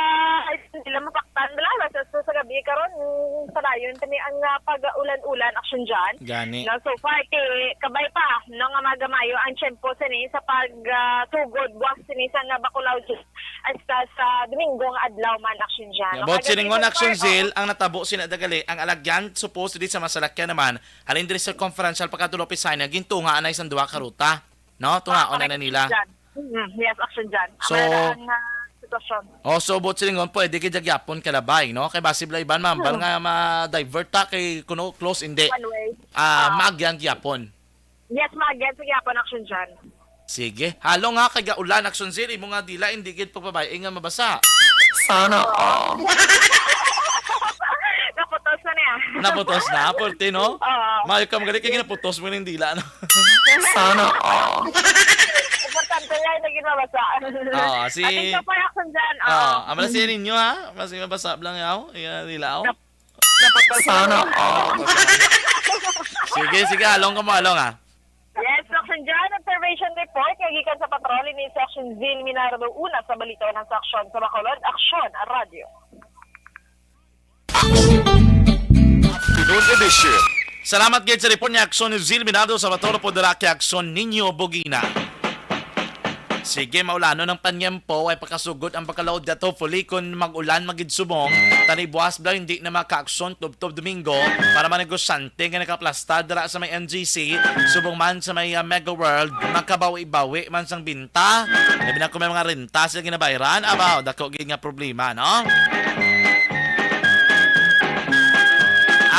nila mapaktan, bala, sa, sa, sa gabi karon, mm, padayon kami ang, ah, pag-ulan-ulan, Action John. Gani. No, so far, ti, kabay pa, no, nga magamayo ang tiyempo sini sa pag, ah, tugod, buwas sini sa nga Bacolao, hasta sa Domingo nga adlaw man, Action John. About Kag siningon, so Action far, Zil, oo. Ang natabo sina dagali, ang alagyan, supposedly sa masalakyan naman, halin diri sa Circumferential pagkatulo Pisay na, gintunga na isang duha ka ruta. No? Tungaon Ah, na na correct, nila. Action John. Mm, yes, Action John. So, Amo na ang, ah, sitwasyon. Oh, so, buot silingon, pwede kay jagyapon kalabay, no? Kay basi bala iban, ma'am, bal Hmm. nga ma-divert ta kay kuno close, hindi. One way. Ah, Ah. Maagyan gyapon. Yes, maagyan sa gyapon, Action John. Sige. Halong ha, kay gaulan, Action Zil, imo nga dila, hindi gid pagpabay-i nga mabasa. Sana all. Naputos na niya. Naputos na, pwerte, no? Oo. Maayo ka magaling kay ginaputos mo ning dila, no? Sana all. Importante nga yung naging mabasa. Oo, si Ating kapay, Action John. Oo, Oo. Amo na si ninyo, ha? Mas mabasa lang yaw, yung dila, oh. Nap-, naputos na. Sana all. Sige, sige, halong ka mo, halong, ha? Yes, Action John, observation report nga gikan sa patrol ni Section Zil Minardo una sa Balita Unang Seksyon sa Bacolod, Aksyon Radyo. Afternoon edition. Salamat gid sa report ni Aksyon Zil Minardo sa patrol po dira kay Aksyon Ninyo Bugina. Sige, maulanon ang panyempo, ay pakasugot ang pagkalaod dato. Hopefully, kung mag-ulan, magid subong, tani buwas bala, hindi na makaaksyon, tubtob Domingo, para mga negosyante nga nakaplastar dira sa may N G C, subong man sa may, ah, Mega World, makabawi-bawi man sang binta. Labi na kung may mga renta sila ginabayaran, abaw, dako gid nga problema, no?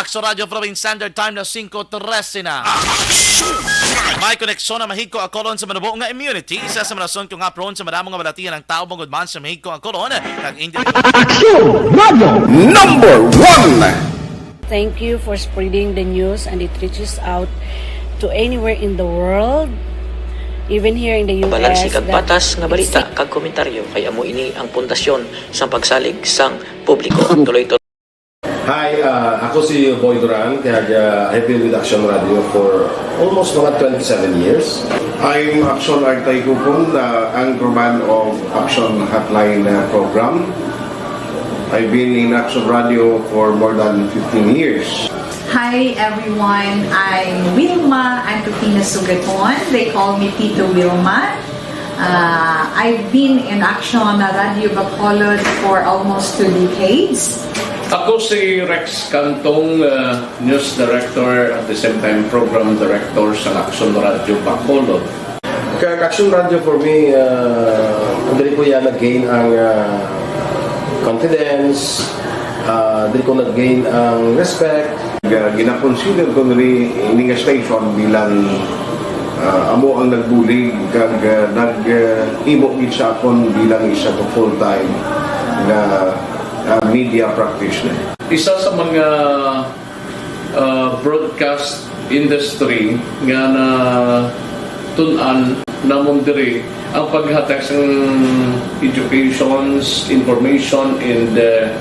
Aksyon Radyo Province Standard Time na singko trese na. May koneksyon ang Mahigko Acolon sa manubo nga immunity. Isa sa mga rason kung nga prone sa madamo nga balatian ang tao bangod man sa Mahigko Acolon, kag indi Aksyon Radyo Number One. Thank you for spreading the news and it reaches out to anywhere in the world, even here in the U S. Balanse kag that patas nga balita it's kag komentaryo kay amo ini ang pundasyon sang pagsalig sang publiko. Tuloy-tuloy. Hi, ah, ako si Boy Duran, kag, ah, I've been with Action Radio for almost mga twenty-seven years. I'm Action Artay Kupon, ah, anchorman of Action Hotline, ah, program. I've been in Action Radio for more than fifteen years. Hi everyone, I'm Wilma Antoquina Sugaton. They call me Tito Wilma. Uh, I've been in Action Radio Bacolod for almost two decades. Ako si Rex Cantong, uh, news director, at the same time program director sa Action Radio Bacolod. Kag Action Radio for me, uh, diri ko ya nag-gain ang, uh, confidence, uh, diri ko nag-gain ang respect. Ga-, gina-consider ko diri ini nga station bilang, ah, amo ang nagbulig kag, ah, nag, ah, himo gid sa akon bilang isa ka full-time nga, ah, media practitioner. Isa sa mga, ah, broadcast industry nga natun-an namon diri ang paghatag sang educations, information, and, uh,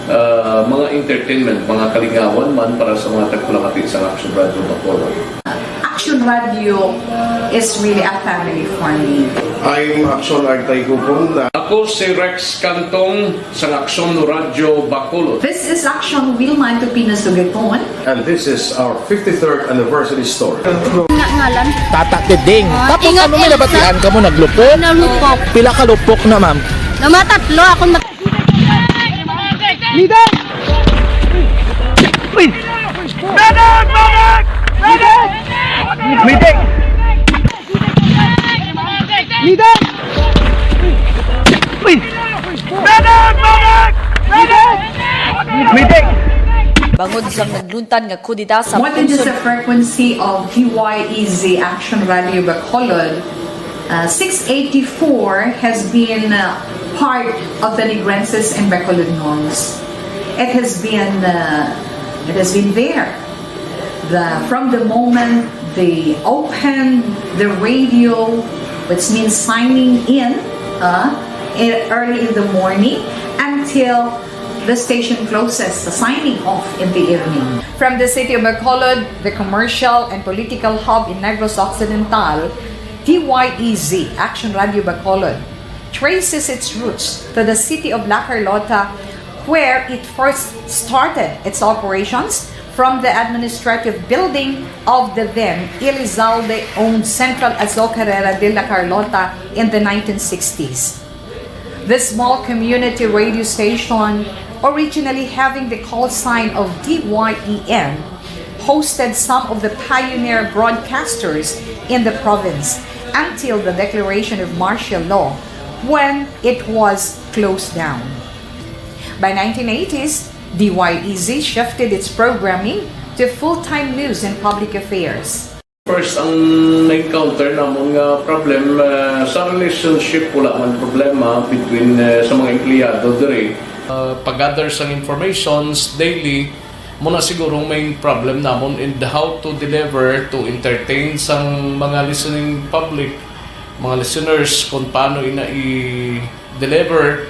uh, mga entertainment, mga kalingawan man para sa mga tagpalamati sa Action Radio Bacolod. Action Radio is really a family for me. I'm Action Artay Kupong na Ako si Rex Cantong sa Aksyon Radyo Bacolod. This is Action Wilman Tupino Sugaton. And this is our fifty-third anniversary story. Nga ngalan. Tata Tiding. Tapos ingat, ano may ingat. Nabatian ka mo naglupok? Nalupok. Pila ka lupok na, ma'am? Namatatlo ako. Mat- Bangod sang nagluntad nga kudeta sa More than just Puso the frequency of D Y E Z Action Radio Bacolod, uh, six eighty-four has been uh, part of the Negrenses and Bacolodnons. It has been uh, it has been there. The, from the moment they open the radio, which means signing in uh, in- early in the morning, until the station closes, the signing off in the evening. From the city of Bacolod, the commercial and political hub in Negros Occidental, D Y E Z, Action Radio Bacolod, traces its roots to the city of La Carlota, where it first started its operations from the administrative building of the then Elizalde-owned Central Azocarera de La Carlota in the nineteen sixties. This small community radio station, originally having the call sign of D Y E N, hosted some of the pioneer broadcasters in the province until the declaration of martial law, when it was closed down. By nineteen eighties, D Y E Z shifted its programming to full-time news and public affairs. First, ang na-encounter namon nga problem uh, sa relationship, wala man problema between uh, sa mga empleyado diri. Uh, pag-gather sang informations daily, muna siguro main problem namon in how to deliver to entertain sang mga listening public, mga listeners, kung paano ina i-deliver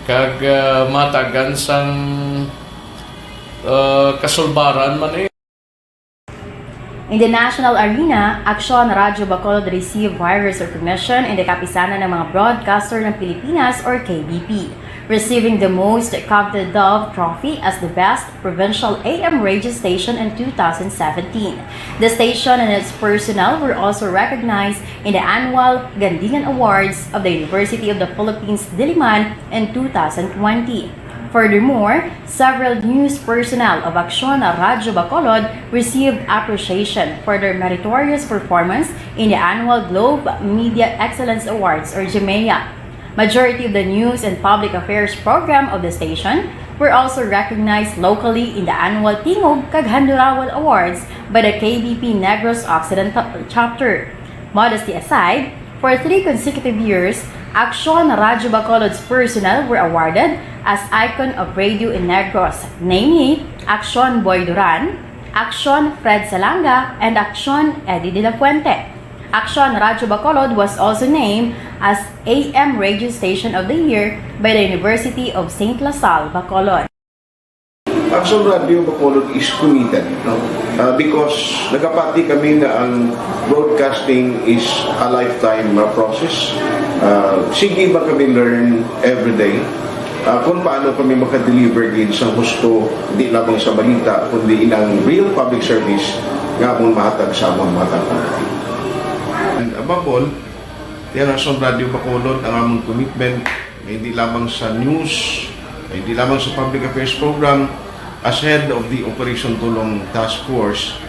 kag uh, matagan sang uh, kasulbaran man eh. In the national arena, Aksyon Radyo Bacolod received various recognition in the Kapisanan ng mga Broadcaster ng Pilipinas or K B P, receiving the most coveted Dove Trophy as the best provincial A M radio station in two thousand seventeen. The station and its personnel were also recognized in the annual Gandingan Awards of the University of the Philippines Diliman in two thousand twenty. Furthermore, several news personnel of Aksyon Radyo Bacolod received appreciation for their meritorious performance in the annual Globe Media Excellence Awards or GMEA. Majority of the news and public affairs program of the station were also recognized locally in the annual Tingog kag Handurawan Awards by the K B P Negros Occidental Chapter. Modesty aside, for three consecutive years, Aksyon Radyo Bacolod's personnel were awarded as Icon of Radio in Negros, namely Aksyon Boy Duran, Aksyon Fred Salanga, and Aksyon Eddie De La Fuente. Aksyon Radyo Bacolod was also named as A M Radio Station of the Year by the University of Saint La Salle, Bacolod. Aksyon Radio Bacolod is committed, no? Uh, because nagapati kami na ang broadcasting is a lifetime uh, process. Uh, sige ba kami learn every day? Uh, kung paano kami makadeliver gid sa husto, di lamang sa balita, kundi inang real public service nga among mahatag sa among mga taga. And above all, yan ang Aksyon Radio Bacolod, ang among commitment, hindi lamang sa news, hindi lamang sa public affairs program, as head of the Operation Tulong Task Force,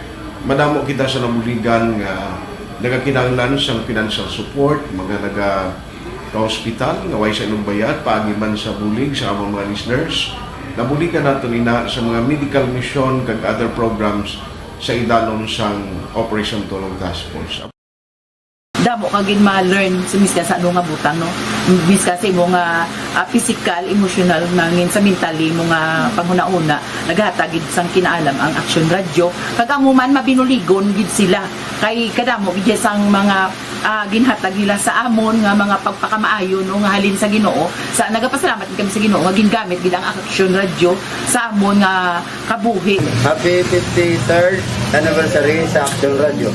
madamo kita sa nabuligan nga nagakinahanglan sang financial support, mga naga ka-hospital nga way sa ilang bayad, paagi man sa bulig sa among mga listeners. Nabuligan naton ina sa mga medical mission kag other programs sa idalom sang Operation Tulong Task Force. Damo ka gid ma-learn sa miskan sa ano nga butang, no? Miskan sa imo nga ah, physical, emotional, nangin sa mentally mo nga panghuna-huna, naghatag gid sang kinaalam ang Aksyon Radyo. Kag amo man mabinuligon gid sila kay kadamo gid sang mga ah, ginhatag nila sa amon nga mga pagpakamaayo, no, nga halin sa Ginoo. Sa, nagapasalamat gid kami sa Ginoo nga gingamit gid ang Action Radio sa amon nga kabuhi. Happy fifty-third anniversary sa Action Radio.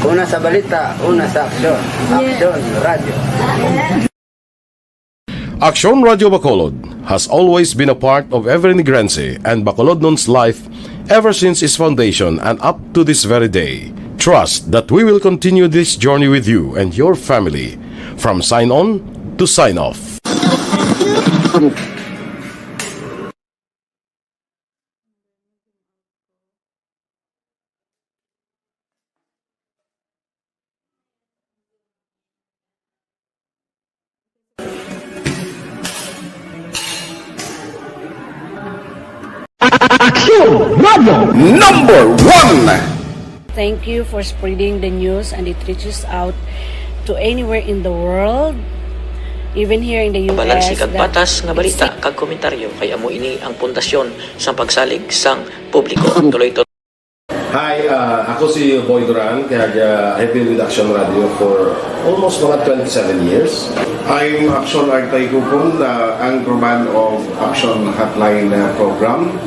Una sa balita, una sa aksyon. Action Radio. Action Radio Bacolod has always been a part of every Negrense and Bacolodnon's life ever since its foundation and up to this very day. Trust that we will continue this journey with you and your family, from sign on to sign off. Action Radio number one. Thank you for spreading the news and it reaches out to anywhere in the world, even here in the U S. Balanse kag patas nga balita kag komentaryo, kay amo ini ang pundasyon sang pagsalig sang publiko. Tuloy to. Hi, uh, ako si Boy Duran, kag, uh, I've been with Action Radio for almost mga twenty-seven years. I'm Action Artay Kupon, the anchorman of Action Hotline, uh, program.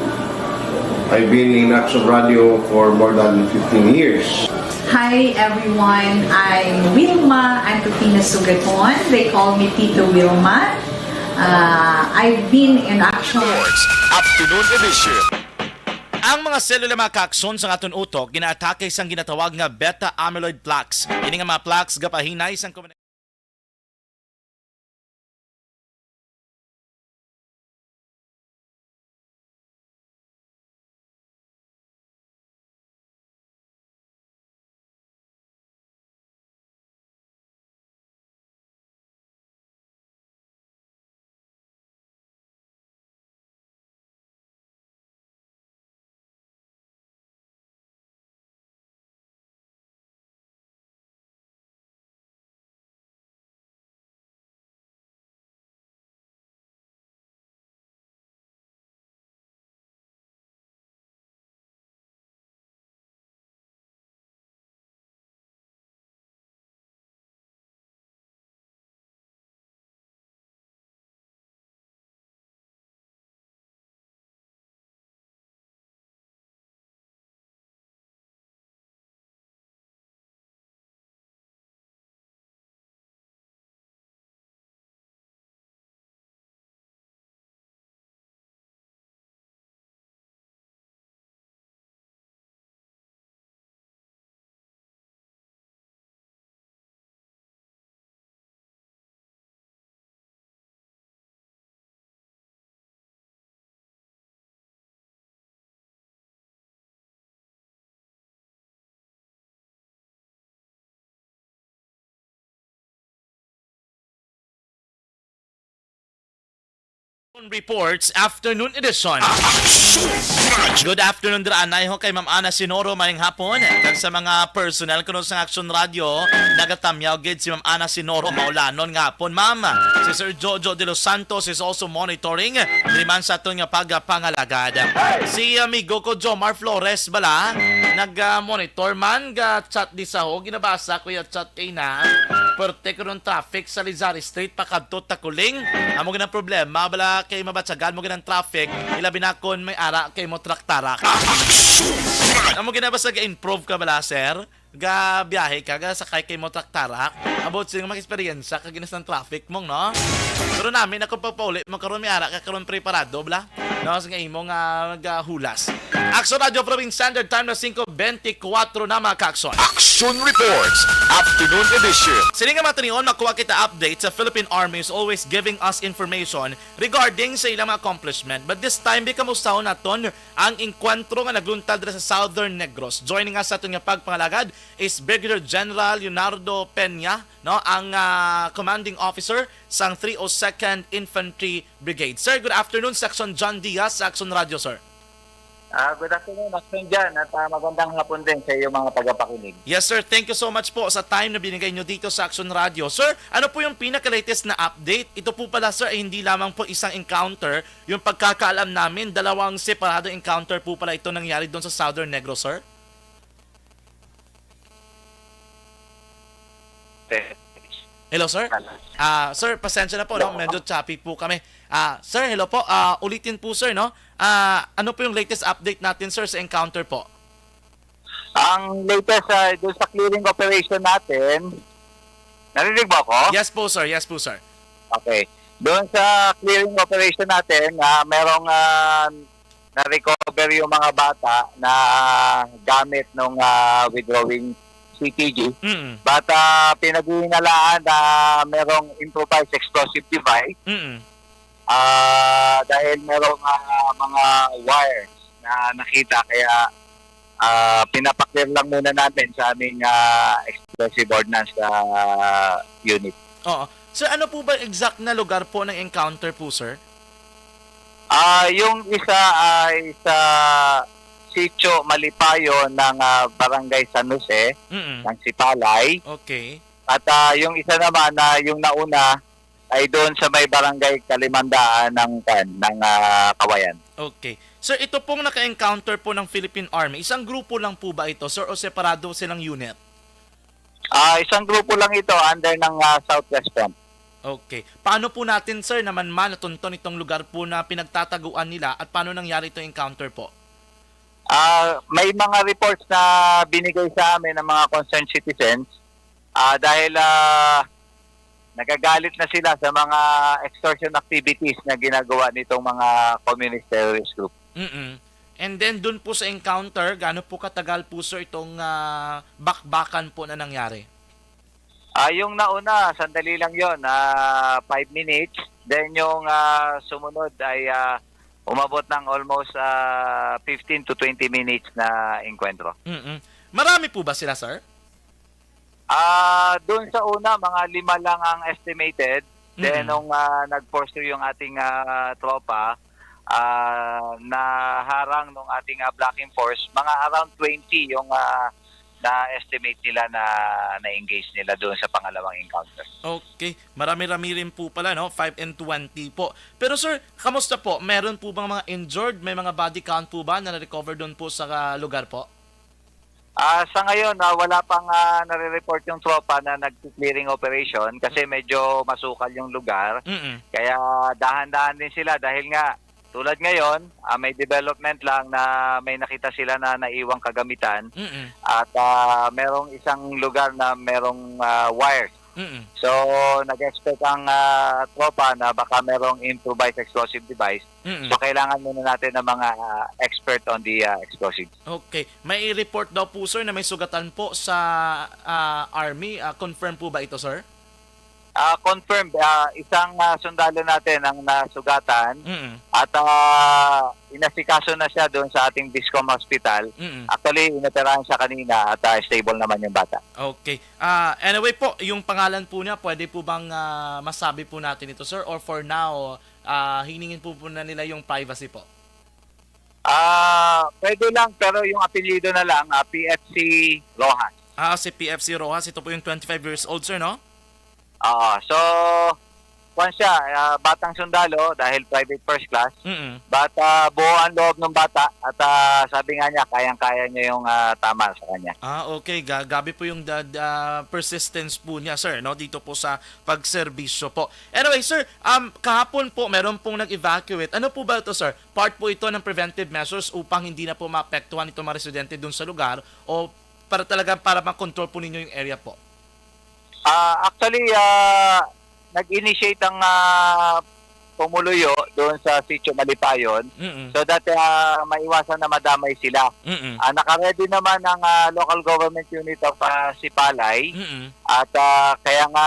I've been in Action Radio for more than fifteen years. Hi everyone, I'm Wilma Antofina Sugaton. They call me Tito Wilma. Uh, I've been in Action. Sports Afternoon Edition. Ang mga selula, mga kaakson, sang aton utok ginaatake sang ginatawag nga beta amyloid plaques. Ini nga mga plaques gapahinay sang komun- Reports, afternoon edition. Good afternoon, dira anay ho kay Ma'am Ana Sinoro, mayong hapon. Kag sa mga personnel kuno sa Action Radio, nagatamyaw gid si Ma'am Ana Sinoro, maulanon nga hapon, ma'am. Si Sir Jojo de los Santos is also monitoring diri man sa aton nga pagpangalagad. Si amigo ko Jomar Flores bala, nag-monitor man, ga-chat di sa ho, ginabasa ko ya chat kay na. Perte ko ng traffic sa Lizari Street, pakadto Takuling. Amo gid ang problema, bala kay mabatyagan mo gid ang traffic, ilabi na kon may ara kay mo traktarak. Amo gid na, basta ga-improve ka bala, sir? Ga biyahe ka, ga sakay kay mo traktarak? About sa mga eksperyensya ka ginas ng traffic mong, no? Pero namin, ako pagpauli mo karon, may ara ka karon preparado, bala? No, sa nga imo nga, nga hulas. Action Radio Province Standard Time na singko bente kuwatro na, mga kaakson. Action Reports, Afternoon Edition. Sini nga mga tinion, makuha kita update sa Philippine Army is always giving us information regarding sa ilang mga accomplishment. But this time, di kamusta naton ang engkwentro nga nagluntad dira sa Southern Negros. Joining us sa aton nga pagpangalagad is Brigadier General Leonardo Peña, no, ang, ah, commanding officer sang three oh second Infantry Brigade. Sir, good afternoon. Section John Diaz sa Action Radio, sir. Ah, good afternoon, Action John, at, ah, magandang hapon din sa iyo mga tagapakinig. Yes, sir. Thank you so much po sa time na binigay nyo dito sa Action Radio. Sir, ano po yung pinaka-latest na update? Ito po pala, sir, ay hindi lamang po isang encounter. Yung pagkakaalam namin, dalawang separado encounter po pala ito nangyari doon sa Southern Negros, sir. Hello, sir. Ah, sir, pasensya na po, no? Medyo choppy po kami. Ah, sir, hello po. Ah, ulitin po, sir, no? Ah, ano po yung latest update natin, sir, sa encounter po? Ang latest, ah, doon sa clearing operation natin, narinig mo ako? Yes po, sir. Yes po, sir. Okay. Doon sa clearing operation natin, ah, merong, ah, na-recover yung mga bata na gamit nung, ah, withdrawing C T G. Mm. But, ah, pinaghihinalaan na merong improvised explosive device. Mm. Ah, dahil merong, ah, mga wires na nakita, kaya, ah, pinapaklir lang muna namin sa aming, ah, explosive ordnance, ah, unit. Oo. Sir, ano po ba exact na lugar po ng encounter po, sir? Ah, yung isa ay sa Sitio Malipayon ng, ah, Barangay San Jose, Mm. ng Sipalay. Okay. At, ah, yung isa naman na yung nauna ay doon sa may Barangay Kalimandaan ng, kwan, ng, ah, Kawayan. Okay. Sir, ito pong naka-encounter po ng Philippine Army, isang grupo lang po ba ito, sir, o separado silang unit? Ah, isang grupo lang ito under ng, ah, Southwest Front. Okay. Paano po natin, sir, naman natunton itong lugar po na pinagtataguan nila at paano nangyari itong encounter po? Ah, may mga reports na binigay sa amin ng mga concerned citizens, ah, dahil, ah, nagagalit na sila sa mga extortion activities na ginagawa nitong mga communist terrorist group. Mm. And then, dun po sa encounter, gaano po katagal po, sir, itong, ah, bakbakan po na nangyari? Ah, yung nauna, sandali lang yon, ah, five minutes. Then yung, ah, sumunod ay, ah, umabot ng almost, ah, fifteen to twenty minutes na engkwentro. Mm-mm. Marami po ba sila, sir? Ah, doon sa una, mga lima lang ang estimated. Then, Mm-mm. nung, ah, nag-pursue yung ating, ah, tropa, ah, naharang nung ating, ah, blocking force, mga around twenty yung, ah, na-estimate nila na na-engage nila doon sa pangalawang encounter. Okay. Marami-rami rin po pala, no? Five and twenty po. Pero, sir, kamusta po? Meron po bang mga injured? May mga body count po ba na na-recover doon po sa, ah, lugar po? Ah, sa ngayon, ah, wala pang, ah, nare-report yung tropa na nag-clearing operation kasi medyo masukal yung lugar. Mm-mm. Kaya dahan-dahan din sila dahil nga tulad ngayon, ah, may development lang na may nakita sila na naiwang kagamitan. Mm-mm. At, ah, merong isang lugar na merong, ah, wires. Mm-mm. So, nag-expect ang, ah, tropa na baka merong improvised explosive device. Mm-mm. So, kailangan muna natin ng mga, ah, expert on the, ah, explosives. Okay. May report daw po, sir, na may sugatan po sa, ah, army. Ah, confirm po ba ito, sir? Ah, confirmed. Ah, isang, ah, sundalo natin ang nasugatan. Mm-mm. At, ah, inasikaso na siya doon sa ating Biscom Hospital. Mm-mm. Actually, inoperahan siya kanina at, ah, stable naman yung bata. Okay. Ah, anyway po, yung pangalan po niya, pwede po bang, ah, masabi po natin ito, sir? Or for now, ah, hiningin po, po na nila yung privacy po? Ah, pwede lang, pero yung apelyido na lang, ah, P F C Rojas. Ah, si P F C Rojas, ito po yung twenty-five years old, sir, no? Ah, so, kwan siya, ah, batang sundalo dahil private first class. Mm-mm. But, ah, buo ang loob ng bata at, ah, sabi nga niya, kayang-kaya niya yung, ah, tama sa kanya. Ah, okay. Ga-, grabe po yung da-, da-, persistence po niya, sir, no? Dito po sa pagserbisyo po. Anyway, sir, um, kahapon po, meron pong nag-evacuate. Ano po ba ito, sir? Part po ito ng preventive measures upang hindi na po maapektuhan itong mga residente dun sa lugar o para talaga para ma-control po ninyo yung area po? Ah, actually, ah, nag-initiate ang, ah, pumuluyo doon sa Sitio Malipayon Mm-mm. so that, ah, maiwasan na madamay sila. Mm-mm. Ah, naka-ready naman ang, ah, local government unit of, ah, Sipalay Mm-mm. at, ah, kaya nga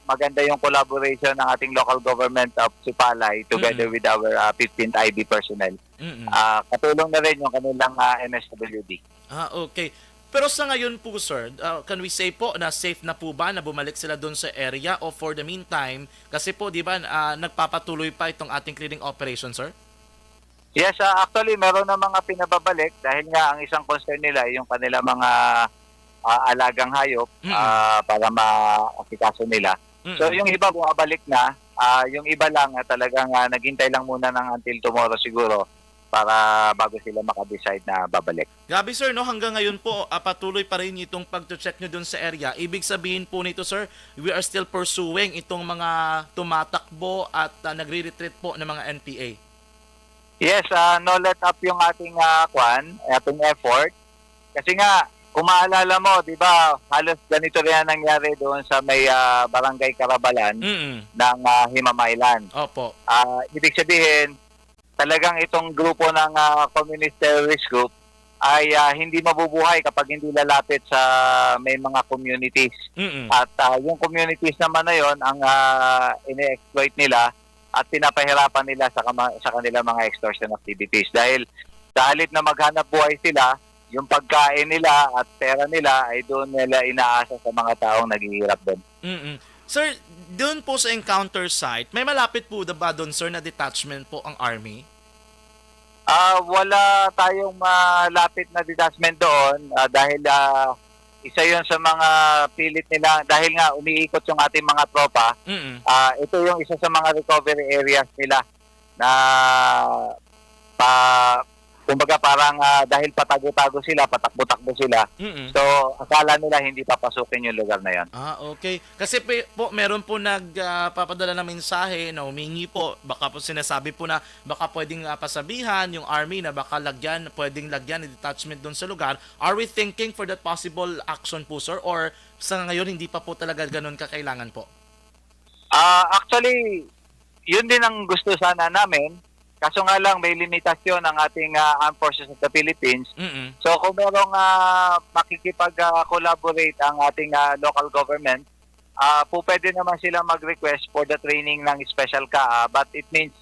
maganda yung collaboration ng ating local government of Sipalay together Mm-mm. with our, ah, fifteenth I B personnel. Mm-mm. Ah, katulong na rin yung kanilang, ah, M S W D. Ah, okay. Pero sa ngayon po, sir, ah, can we say po na safe na po ba na bumalik sila doon sa area? O for the meantime, kasi po, di ba, ah, nagpapatuloy pa itong ating clearing operation, sir? Yes, ah, actually, meron na mga pinababalik dahil nga ang isang concern nila ay yung kanila mga, ah, alagang hayop, Mm. ah, para maasikaso nila. Mm. So, yung iba bumabalik na, ah, yung iba lang, ah, talagang, ah, naghintay lang muna ng until tomorrow siguro. para bago sila maka-decide na babalik. Grabe, sir, no? Hanggang ngayon po, ah, patuloy pa rin itong pag-check nyo dun sa area. Ibig sabihin po nito, sir, we are still pursuing itong mga tumatakbo at ah, nagre-retreat po ng mga N P A. Yes, ah, no let up yung ating ah, kwan, ating effort. Kasi nga, kung maalala mo, di ba, halos ganito rin ang nangyari doon sa may ah, Barangay Carabalan Mm. ng ah, Himamaylan. Opo. Ah, ibig sabihin, talagang itong grupo ng ah, communist terrorist group ay ah, hindi mabubuhay kapag hindi lalapit sa may mga communities. Mm. At ah, yung communities naman na yon ang ah, ini-exploit nila at pinapahirapan nila sa, kama- sa kanilang mga extortion activities. Dahil sa halip na maghanap buhay sila, yung pagkain nila at pera nila ay doon nila inaasa sa mga taong naghihirap din. Mm. Sir, doon po sa encounter site, may malapit po ba doon, sir, na detachment po ang army? Ah, wala tayong malapit na detachment doon ah, dahil ah, isa yon sa mga pilit nila dahil nga umiikot yung ating mga tropa. Mm. Ah, ito yung isa sa mga recovery areas nila na pa kumbaga parang ah, dahil patago-tago sila, patakbo-takbo sila. Mm. So, akala nila hindi papasukin yung lugar na yon. Ah, okay. Kasi pe- po, meron po nagpapadala ng mensahe na humingi po, baka po sinasabi po na baka pwedeng ah, pasabihan yung army na baka lagyan, pwedeng lagyan ng detachment doon sa lugar. Are we thinking for that possible action po, sir? Or sa ngayon, hindi pa po talaga ganun kakailangan po? Ah, actually, yun din ang gusto sana namin. Kaso nga lang, may limitasyon ang ating ah, Armed Forces of the Philippines. Mm. So kung merong uh, makikipag-collaborate ang ating ah, local government, ah po pwede naman sila mag-request for the training ng special CAA, but it means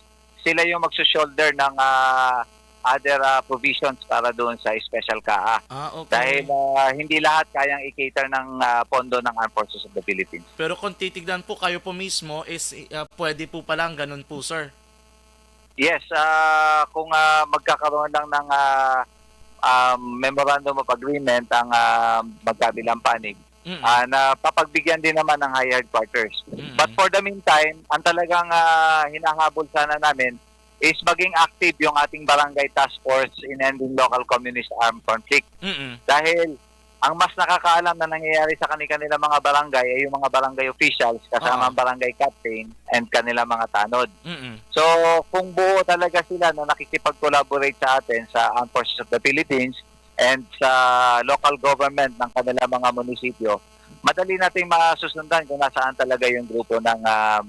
sila yung magsushoulder ng ah, other ah, provisions para doon sa special CAA. Ah, okay. Dahil ah, hindi lahat kayang i-cater ng ah, pondo ng Armed Forces of the Philippines. Pero kung titignan po, kayo po mismo is ah, pwede po pala ang ganun po, sir. Yes, ah kung ah, magkakaroon lang ng ah, um, memorandum of agreement ang ah, magkabilang panig, Mm. ah, na papagbigyan din naman ng higher headquarters. Mm. But for the meantime, ang talagang ah, hinahabol sana namin is maging active yung ating barangay task force in ending local communist armed conflict. Mm. Dahil ang mas nakakaalam na nangyayari sa kanilang mga barangay ay yung mga barangay officials kasama Oo. ang barangay captain and kanilang mga tanod. Mm. So, kung buo talaga sila na nakikipag-collaborate sa atin sa Armed Forces of the Philippines and sa local government ng kanilang mga munisipyo, madali nating masusundan kung nasaan talaga yung grupo ng ah,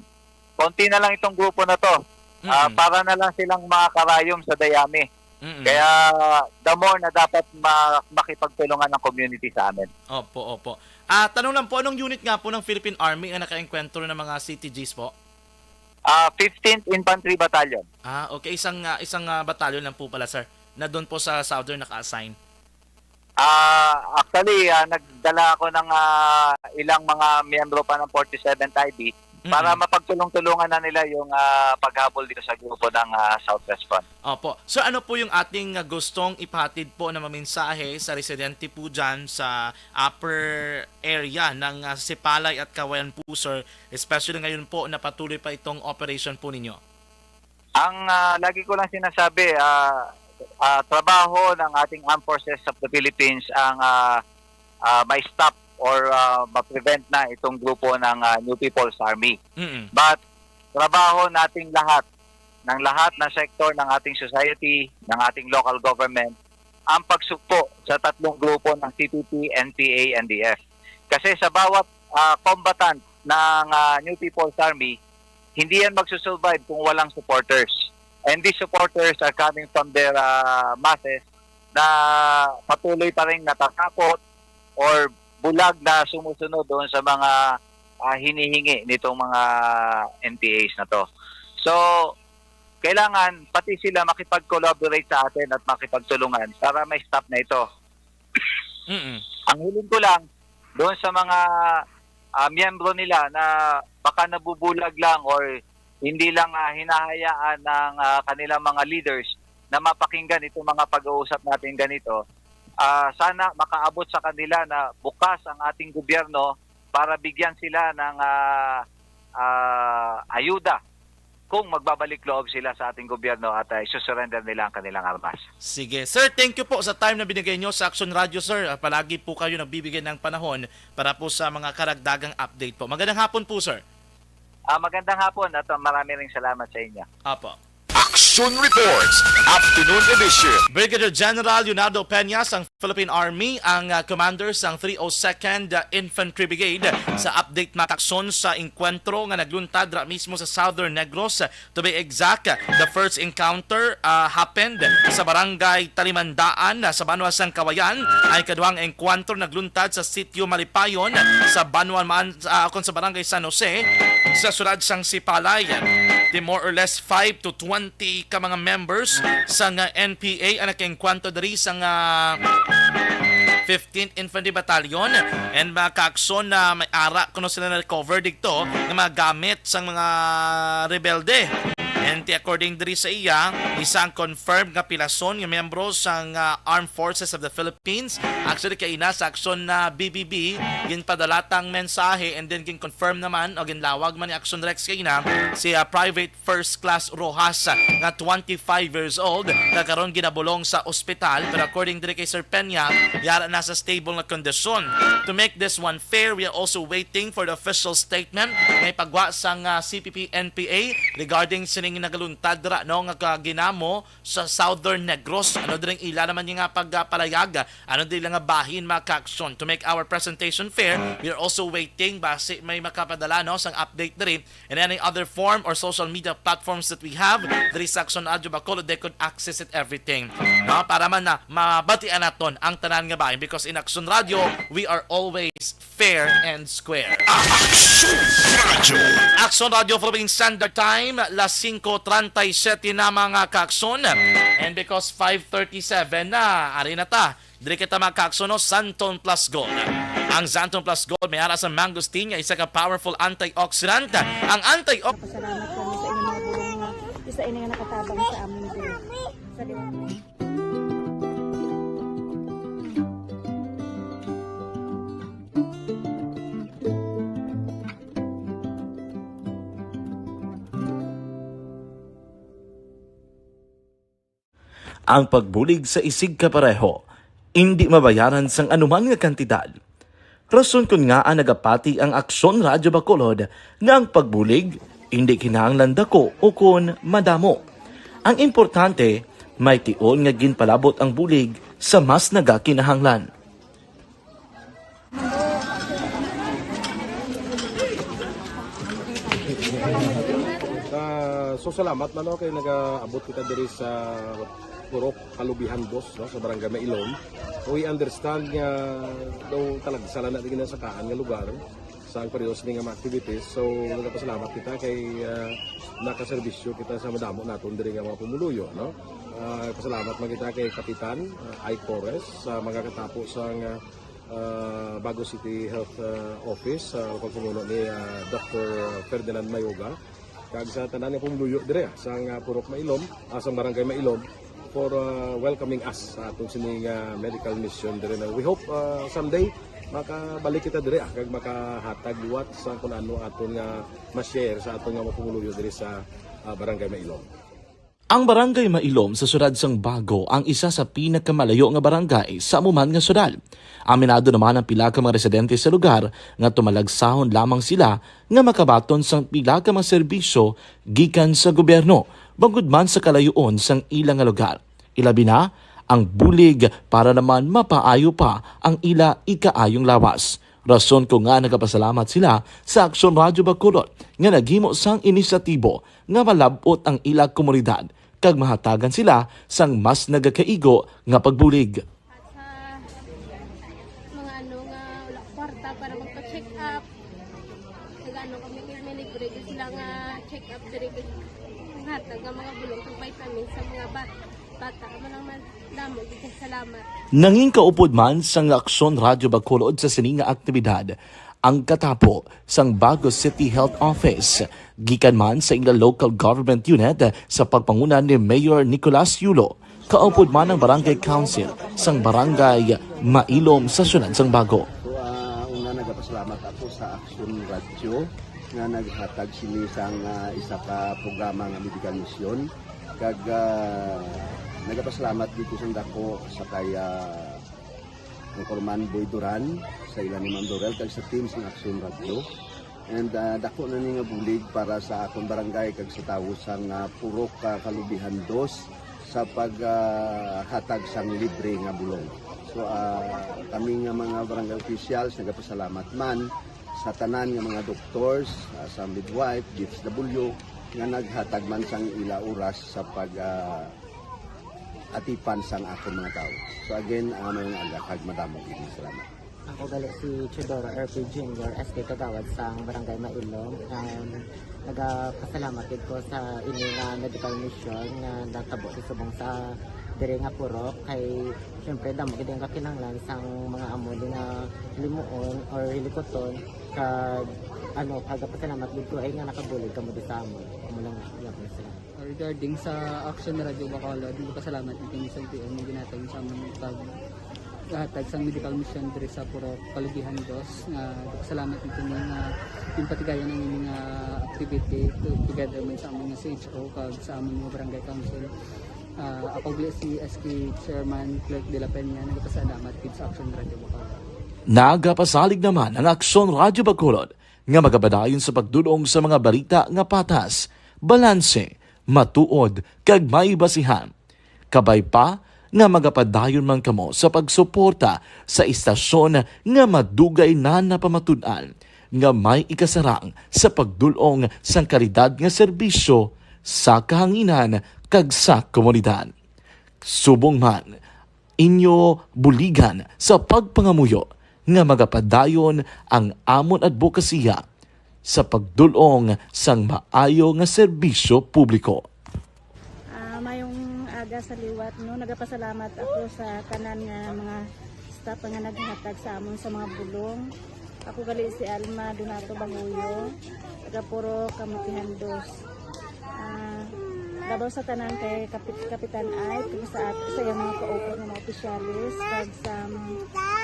konti na lang itong grupo na to. Ah, Mm. Para na lang silang makakarayom sa dayami. Mm. Kaya the more na dapat ma- makipagtulungan ng community sa amin. Opo, opo. Ah, tanong lang po, anong unit nga po ng Philippine Army ang naka-encuentro ng mga C T Gs po? Ah, fifteenth Infantry Battalion. Ah, okay. Isang ah, isang ah, batalyon lang po pala, sir, na doon po sa Southern naka-assign. Ah, actually, ah, nagdala ako ng ah, ilang mga miyembro pa ng forty-seventh I B para Mm-mm. mapagtulong-tulungan na nila yung ah, paghabol dito sa grupo ng ah, South Response. Opo. Sir, ano po yung ating ah, gustong ipahatid po na mamensahe sa residente po dyan sa upper area ng ah, Sipalay at Cauayan po, sir? Especially ngayon po na patuloy pa itong operation po ninyo. Ang ah, lagi ko lang sinasabi, ah, ah, trabaho ng ating Armed Forces of the Philippines ang ah, ah, ma-stop or ah, ma-prevent na itong grupo ng ah, New People's Army. Mm-mm. But trabaho nating lahat, ng lahat ng sektor ng ating society, ng ating local government, ang pagsugpo sa tatlong grupo ng C P P, N P A, N D F. Kasi sa bawat ah, combatant ng ah, New People's Army, hindi yan magsusurvive kung walang supporters. And these supporters are coming from their ah, masses na patuloy pa rin natatakot or bulag na sumusunod doon sa mga ah, hinihingi nitong mga N P As na to. So, kailangan pati sila makipag-collaborate sa atin at makipagtulungan para ma-stop na ito. Mm-mm. Ang hiling ko lang doon sa mga ah, miyembro nila na baka nabubulag lang or hindi lang ah, hinahayaan ng ah, kanilang mga leaders na mapakinggan itong mga pag-uusap natin ganito, ah, sana makaabot sa kanila na bukas ang ating gobyerno para bigyan sila ng ah, ah, ayuda kung magbabalik loob sila sa ating gobyerno at, ah, isusurrender nila ang kanilang armas. Sige. Sir, thank you po sa time na binigay nyo sa Action Radio, sir. Ah, palagi po kayo nagbibigay ng panahon para po sa mga karagdagang update po. Magandang hapon po, sir. Ah, magandang hapon at, ah, marami ring salamat sa inyo. Apo. Action Reports, Afternoon Edition. Brigadier General Leonardo Peñas, ang Philippine Army, ang, ah, commander sang three oh second Infantry Brigade, sa update, mga kaakson, sa engkwentro nga nagluntad ra mismo sa Southern Negros. To be exact, the first encounter, ah, happened sa barangay Talimandaan, ah, sa banwa sang Kawayan. Ang ikaduhang engkwentro nagluntad sa Sitio Malipayon, sa banwa man, ah, kon sa barangay San Jose, sa syudad sang Sipalay. Di more or less five to twenty ka mga members sang, ah, N P A ang nakaengkwentro diri sang, ah, fifteenth Infantry Battalion, and mga kaakson, na may ara kuno sila na-recover dito nga mga gamit sang mga rebelde. And according diri sa iya, isa ang confirmed nga pilason nga miyembro sang, ah, Armed Forces of the Philippines. Actually, kay ina sa aksyon na B B B, ginpadala tang mensahe and then gin-confirm naman o ginlawag man ni Action Rex kay ina si, ah, Private First Class Rojas, ah, nga twenty-five years old, nga karon ginabulong sa ospital. Pero according diri kay Sir Peña, yara na sa stable nga kondisyon. To make this one fair, we are also waiting for the official statement nga ipagwa sang, ah, C P P N P A regarding sining nagaluntad ra, no, nga kaginamo sa Southern Negros. Ano diring ila naman nga pagpalayag? Ano diri nga bahin, mga kaakson? To make our presentation fair, we are also waiting basi may makapadala, no, sang update diri in any other form or social media platforms that we have. Diri sa Action Radio Bacolod, they could access it everything. No, para man na mabatian naton ang tanan nga bahin, because in Action Radio, we are always fair and square. Action Radio. Action Radio Philippine Standard Time, las singko treinta y siete na, mga kaakson. And because five thirty-seven na, ari na ta. Diri kita, mga kaakson, no, Santon Plus Gold. Ang Santon Plus Gold may ara sa mangosteen nga isa ka powerful antioxidant. Ang antioxidant Pasalamat kami sa inyong mga bulong nga isa ini nga nakatabang sa amin diri. Sa Ang pagbulig sa isigkapareho indi mabayaran sang anuman nga kantidad. Rason kon ngaa nagapati ang Aksyon Radyo Bacolod nga ang pagbulig indi kinahanglan dako ukon madamo. Ang importante, may tion nga ginpalabot ang bulig sa mas nagakinahanglan. Ah, so, salamat man, no, kay nagaabot kita diri sa Purok Kalubihan Dos, no, sa Barangay Mailom. We understand nga daw talagsa lang na di ginasakaan nga lugar sa ang periodo sini nga mga activities. So, nagapasalamat kita kay, ah, nakaserbisyo kita sa madamo naton diri nga mga pumuluyo, no? Ah, pasalamat man kita kay Kapitan, ah, Ike Torres, sa mga katapo sa nga, ah, Bago City Health, ah, Office, sa pagpamuno ni, ah, Doctor Ferdinand Mayoga, kag sa tanan nga pumuluyo dire, ah, sa nga Purok Mailom, ah, sa Barangay Mailom, for, ah, welcoming us sa aton sini nga medical mission dire na. We hope, ah, someday makabalik kita dire, ah, kag makahatag liwat sa kung ano aton nga ma-share sa aton nga mga pumuluyo dire sa, ah, Barangay Mailom. Ang Barangay Mailom sa siyudad sang Bago ang isa sa pinakamalayo nga barangay sa amo man nga siyudad. Aminado naman ang pila ka mga residente sa lugar nga tumalagsahon lamang sila nga makabaton sang pila ka mga serbisyo gikan sa gobyerno, bangod man sa kalayoon sang ila nga lugar. Ilabi na ang bulig para naman mapaayo pa ang ila ikaayong lawas. Rason ko nga nagapasalamat sila sa Aksyon Radyo Bacolod nga naghimo sang inisyatibo nga malab-ot ang ila komunidad kag mahatagan sila sang mas nagakaigo nga pagbulig. At sa mga ano nga wala kwarta para magpa-check up, nag-ano kami kay may libre gyud sila nga check up diri kay hatag nga mga bulong kag vitamins sa mga ba-, bata. Amo lang man, damo gyud kay salamat. Nangin kaupod man sang Aksyon Radyo Bacolod sa sini nga aktibidad, ang katapo sang Bago City Health Office, gikan man sa ila local government unit sa pagpanguna ni Mayor Nicolas Yulo, kaupod man ang Barangay Council sang Barangay Mailom sa siyudad sang Bago. Nagapasalamat ako sa Action Radio nga naghatag sini sang, ah, isa ka programa nga medical mission. Kag, ah, nagapasalamat gid ko sang dako sa kay, ah, Anchorman Boy Duran, sa ila ni Ma'am Dorel, kag sa team sang Action Radio. And, ah, dako na ni nga bulig para sa akon barangay kag sa tawo sang, ah, Purok, ah, Kalubihan Dos sa pag, ah, hatag sang libre nga bulong. So, ah, kami nga mga barangay officials nagapasalamat man sa tanan nga mga doctors, ah, sa midwife, D S W, nga naghatag man sang ila oras sa pag, ah, atipan sang akon mga tawo. So again, ah, may nga aga kag madamo gid nga salamat. Ako gali si Teodoro R P Junior, S K Kagawad sang Barangay Mailong. Um, nagapasalamat gid ko sa ini nga medical mission nga natabo sa subong sa diri nga purok, kay siyempre damo gid ang kakinahanglan sang mga amo ni nga limuon or hilikuton, kag ano, kagapasalamat gid ko ay nga nakabulig kamo di sa amon. Amo lang, gihapon, salamat. Regarding sa Action Radio Bacolod, nagpasalamat gid kami sa L T O nga ginhatag sa amon pag hatag sang medical mission diri sa Purok Kalubihan Dos. Nga nagpasalamat gid kami nga yung patigayon ang ining, ah, activity to, together man sa amon nga C H O kag sa amon nga barangay council. Ah, ako gali si S K Chairman Clerk de la Peña, nagpasalamat gid sa Action Radio Bacolod. Nagapasalig naman ang Aksyon Radyo Bacolod nga magapadayon sa pagdul-ong sa mga balita nga patas, balanse, matuod, kag may basihan. Kabay pa nga magapadayon man kamo sa pagsuporta sa istasyon nga madugay na napamatud-an nga may ikasarang sa pagdul-ong sang kalidad nga serbisyo sa kahanginan kag sa komunidad. Subong man, inyo buligan sa pagpangamuyo nga magapadayon ang amon adbokasiya sa pagdul-ong sang maayo nga serbisyo publiko. Ah, mayong aga sa liwat, no? Nagapasalamat ako sa tanan nga mga staff nga naghatag sa amon sa mga bulong. Ako gali si Alma Donato Bahuyo, taga Purok Kamutihan Dos. Ah, labaw sa tanan kay Kapit-, Kapitan Ay, kag sa at-, sa iyang mga kaupod nga mga opisyalis, kag sa, um,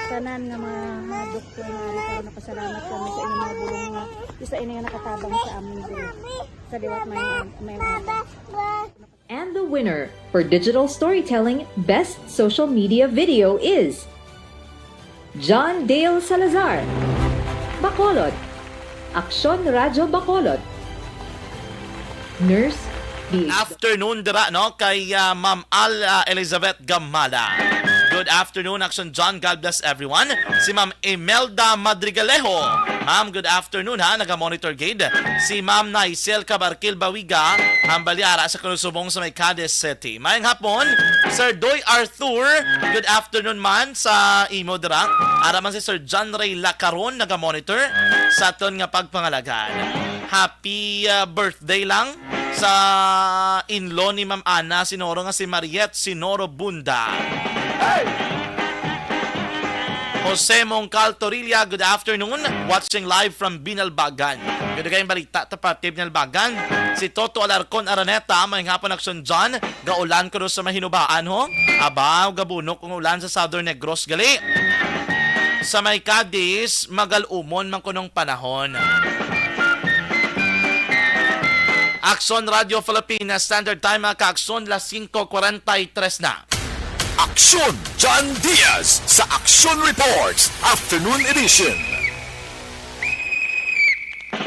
tanan nga mga, mga doktor nga ari karon, nagpasalamat kami sa inyong mga bulong nga isa ini nga nakatabang sa amon diri. Sa liwat may, may mga And the winner for Digital Storytelling Best Social Media Video is John Dale Salazar, Bacolod, Aksyon Radyo Bacolod, Nurse D H. Afternoon dira, no, kay, ah, Ma'am Al, ah, Elizabeth Gamala. Good afternoon, Aksyon John. God bless everyone. Si Ma'am Imelda Madrigalejo. Ma'am, good afternoon, ha. Naga-monitor gid. Si Ma'am Naisel Cabarquil Bawiga, ang bali ara sa Kunusubong sa may Cadiz City. Mayang hapon, Sir Doy Arthur. Good afternoon man sa imo dira. Ara man si Sir John Ray Lacaron, naga-monitor sa aton nga pagpangalagan. Happy, ah, birthday lang sa in-law ni Ma'am Ana Sinoro nga si Mariette Sinoro Bunda. Jose Mongcal Torilla, good afternoon. Watching live from Binalbagan. Gud kay balita ta parte Binalbagan. Si Toto Alarcon Araneta, may hapon, Aksyon John. Gaulan ko sa mahinubaan, ho. Aba, gabunok ang ulan sa Southern Negros gali. Sa may Cadiz, magal-umon man kunong panahon. Aksyon Radio Pilipinas Standard Time, mga ka-Aksyon, las singko kwarenta y tres na. Aksyon John Diaz sa Aksyon Reports Afternoon Edition.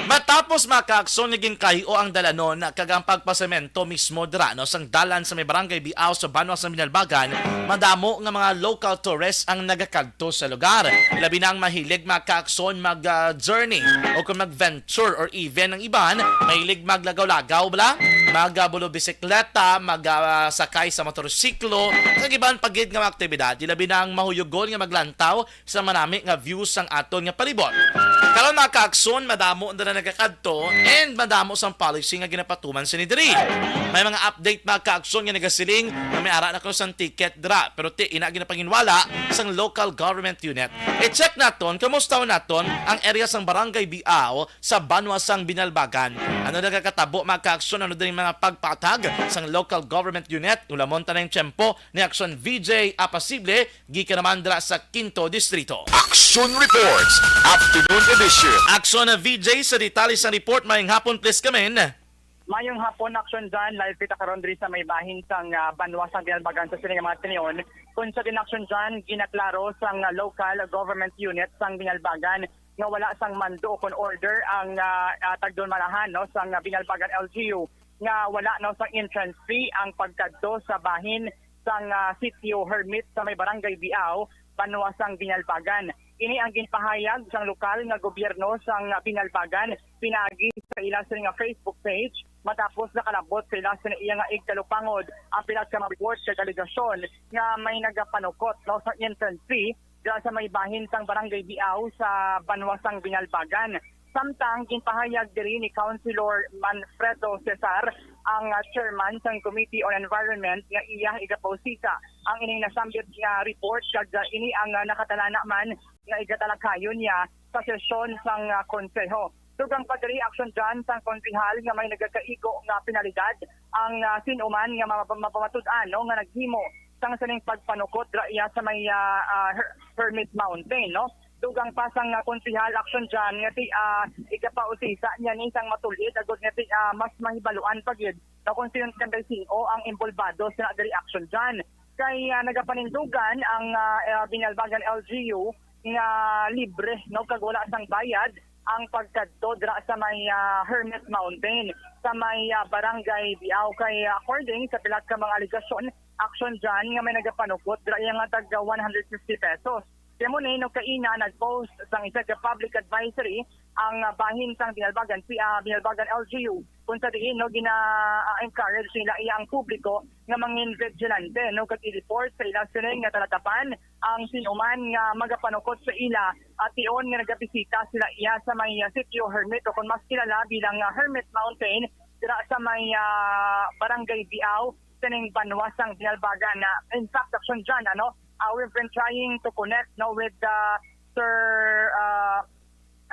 Matapos, mga ka-Aksyon, naging kayo ang dalanon kag ang pagpasemento mismo dira, no, sang dalan sa may Barangay Biao sa banwa sa Binalbagan, madamo nga mga local tourists ang nagakadto sa lugar. Labi na ang mahilig, mga ka-Aksyon, mag, ah, journey o kung mag-venture, or even ang iban mahilig maglagaw-lagaw, bala, mag, ah, bulo bisikleta, mag, ah, sakay sa motorsiklo, kag iban pa gid nga mga aktibidad. Labi na ang mahuyogon nga maglantaw sa manami nga views sang aton nga palibot. Karon, mga ka-Aksyon, madamo na, na nagakadto and madamo sang policy nga ginapatuman sini diri. May mga update, mga ka-Aksyon, nga nagasiling nga may ara na kuno sang ticket dira, pero ti ina ginapanginwala sang local government unit. I-check naton, kamusta naton ang area sang Barangay Biao sa banwa sang Binalbagan. Ano nagakatabo, mga ka-Aksyon? Ano din ah, pagpatag sang local government unit. Hulamon ta na ang tiyempo ni Action V J Apasible, gikan naman dira sa Quinto Distrito. Action Reports, Afternoon Edition. Action V J, sa detalye sang report, maayong hapon, please come in. Mayong hapon, Action John. Live kita karon diri sa may bahin sang, ah, banwa sang Binalbagan sa sining mga tinion. Kung sa din, Action John, ginaklaro sang, ah, local government unit sang Binalbagan nga wala sang mando o kon order ang, ah, ah, tagdon manahan, no, sang, ah, Binalbagan L G U nga wala, no, sang entrance fee ang pagkadto sa bahin sang, ah, sitio Hermit sa may Barangay Biao, banwa sang Binalbagan. Ini ang ginpahayag sang lokal nga gobyerno sang Binalbagan pinaagi sa ila sini nga Facebook page, matapos nakalabot sa ila sini iya nga igkalupangod ang pila ka mga report kag alegasyon nga may nagapanukot, no, sa entrance fee dira sa may bahin sang Barangay Biao sa banwa sang Binalbagan. Samtang ginpahayag diri ni Councilor Manfredo Cesar, ang, ah, chairman sang Committee on Environment, nga iya igapausisa ang ining nasambit nga report, kag, ah, ini ang, ah, nakatalana man nga igatalakayon niya sa sesyon sang, ah, konseho. Dugang pa diri, Action John, sang konsehal nga may nagakaigo nga penalidad ang, ah, sin-o man nga mapa-, mapamatud-an, no, nga naghimo sang sining pagpanukot ra iya sa may, ah, ah, Her-, Hermit Mountain, no? Dugang pa sang, ah, konsehal, Action John, nga ti, ah, igapausisa niya ni sang matul-id agud nga ti, ah, mas mahibaluan pa gid, no, kung sin-, kay sin-o ang involbado sa diri, Action John. Kay, ah, nagapanindugan ang, ah, ah, Binalbagan L G U nga libre, no, kag wala sang bayad ang pagkadto dira sa may, ah, Hermit Mountain, sa may, ah, Barangay Biao. Kay, ah, according sa pila ka mga alegasyon, Action John, nga may nagapanukot dira iya nga tag one hundred fifty pesos. Kay mo ni, no, kaina nag-post sang isa ka public advisory ang, ah, bahin sang Binalbagan, si, ah, Binalbagan L G U, kung sa diin, no, gina, ah, encourage nila iya ang publiko nga mangin vigilante, no, kag i-report sa ila sini nga talatapan ang sin-o man nga magapanukot sa ila, at tion nga nagabisita sila iya sa may, ah, sitio Hermit, o kung mas kilala bilang, ah, Hermit Mountain, dira sa may, ah, Barangay Biao, sining banwa sang Binalbagan. Na, in fact, Action John, ano, ah, we've been trying to connect, no, with, ah, Sir, ah,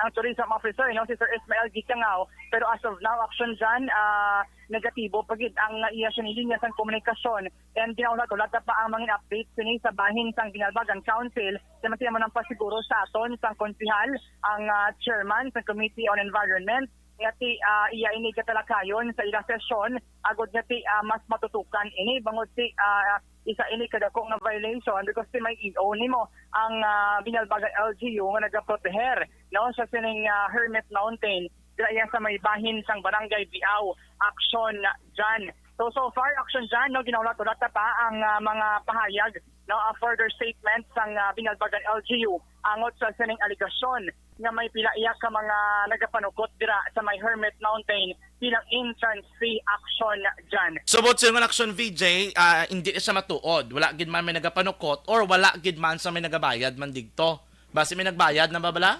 ang tourism officer, no, si Sir Ismael Gicangao. Pero as of now, Action John, ah, negatibo pa gid ang, ah, iya sini linya sang komunikasyon. And ginahulat-hulat na pa ang mga update sini sa bahin sang Binalbagan Council. Samantala mo nang pasiguro sa aton sang konsehal, ang, ah, chairman sa Committee on Environment, nga ti, ah, iya ini katalakayon sa ila sesyon, agud nga ti, ah, mas matutukan ini, bangod ti, ah, isa ini kadako nga violation, because ti may E O nimo ang, ah, Binalbagan L G U nga nagaproteher, no, sa sining, ah, Hermit Mountain, dira iya sa may bahin sang Barangay Biao, Action John. So, so far, Action John, no, ginahulat-hulat na pa ang, ah, mga pahayag, no, ah, further statement sang, ah, Binalbagan L G U angot sa sining alegasyon nga may pila iya ka mga nagapanukot dira sa may Hermit Mountain bilang entrance fee, Action John. So, buot silingon, Action V J, ah, hindi siya matuod. Wala gid man may nagapanukot or wala gid man sa may nagabayad man digto. Basi may nagbayad na ba bala?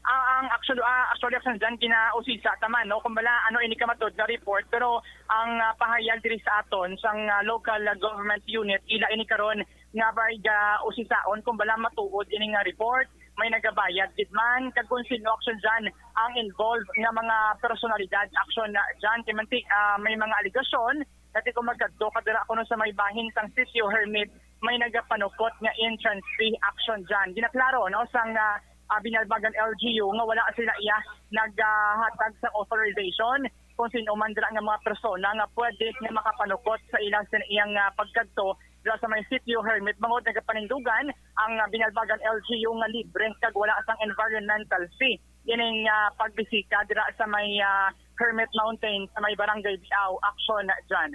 Ah, ang actual, ah, actually, Action John, ginausisa ta man, no? Kung bala, ano ini ka matuod nga report, pero ang, ah, pahayag diri sa aton sang, ah, local, ah, government unit, ila ini karon nga may gausisaon kung bala matuod ini nga report, may nagabayad gid man, kag kung sino, Action John, ang involved nga mga personalidad, Action John. Kay manti, ah, may mga alegasyon nga ti kung magkadto ka dira kuno sa may bahin sang sitio Hermit, may nagapanukot nga entrance fee, Action John. Ginaklaro, no, sang, ah, ah, Binalbagan L G U nga wala sila iya nagahatag sa authorization kung sino man dira nga mga persona nga pwede nga makapanukot sa ilang sin-, iyang, ah, pagkadto dira sa may sitio Hermit, bangod nagapanindugan ang, ah, Binalbagan L G U nga libre kag wala sang environmental fee ining, ah, pagbisita dira sa may, ah, Hermit Mountain sa may Barangay Biao, Action John.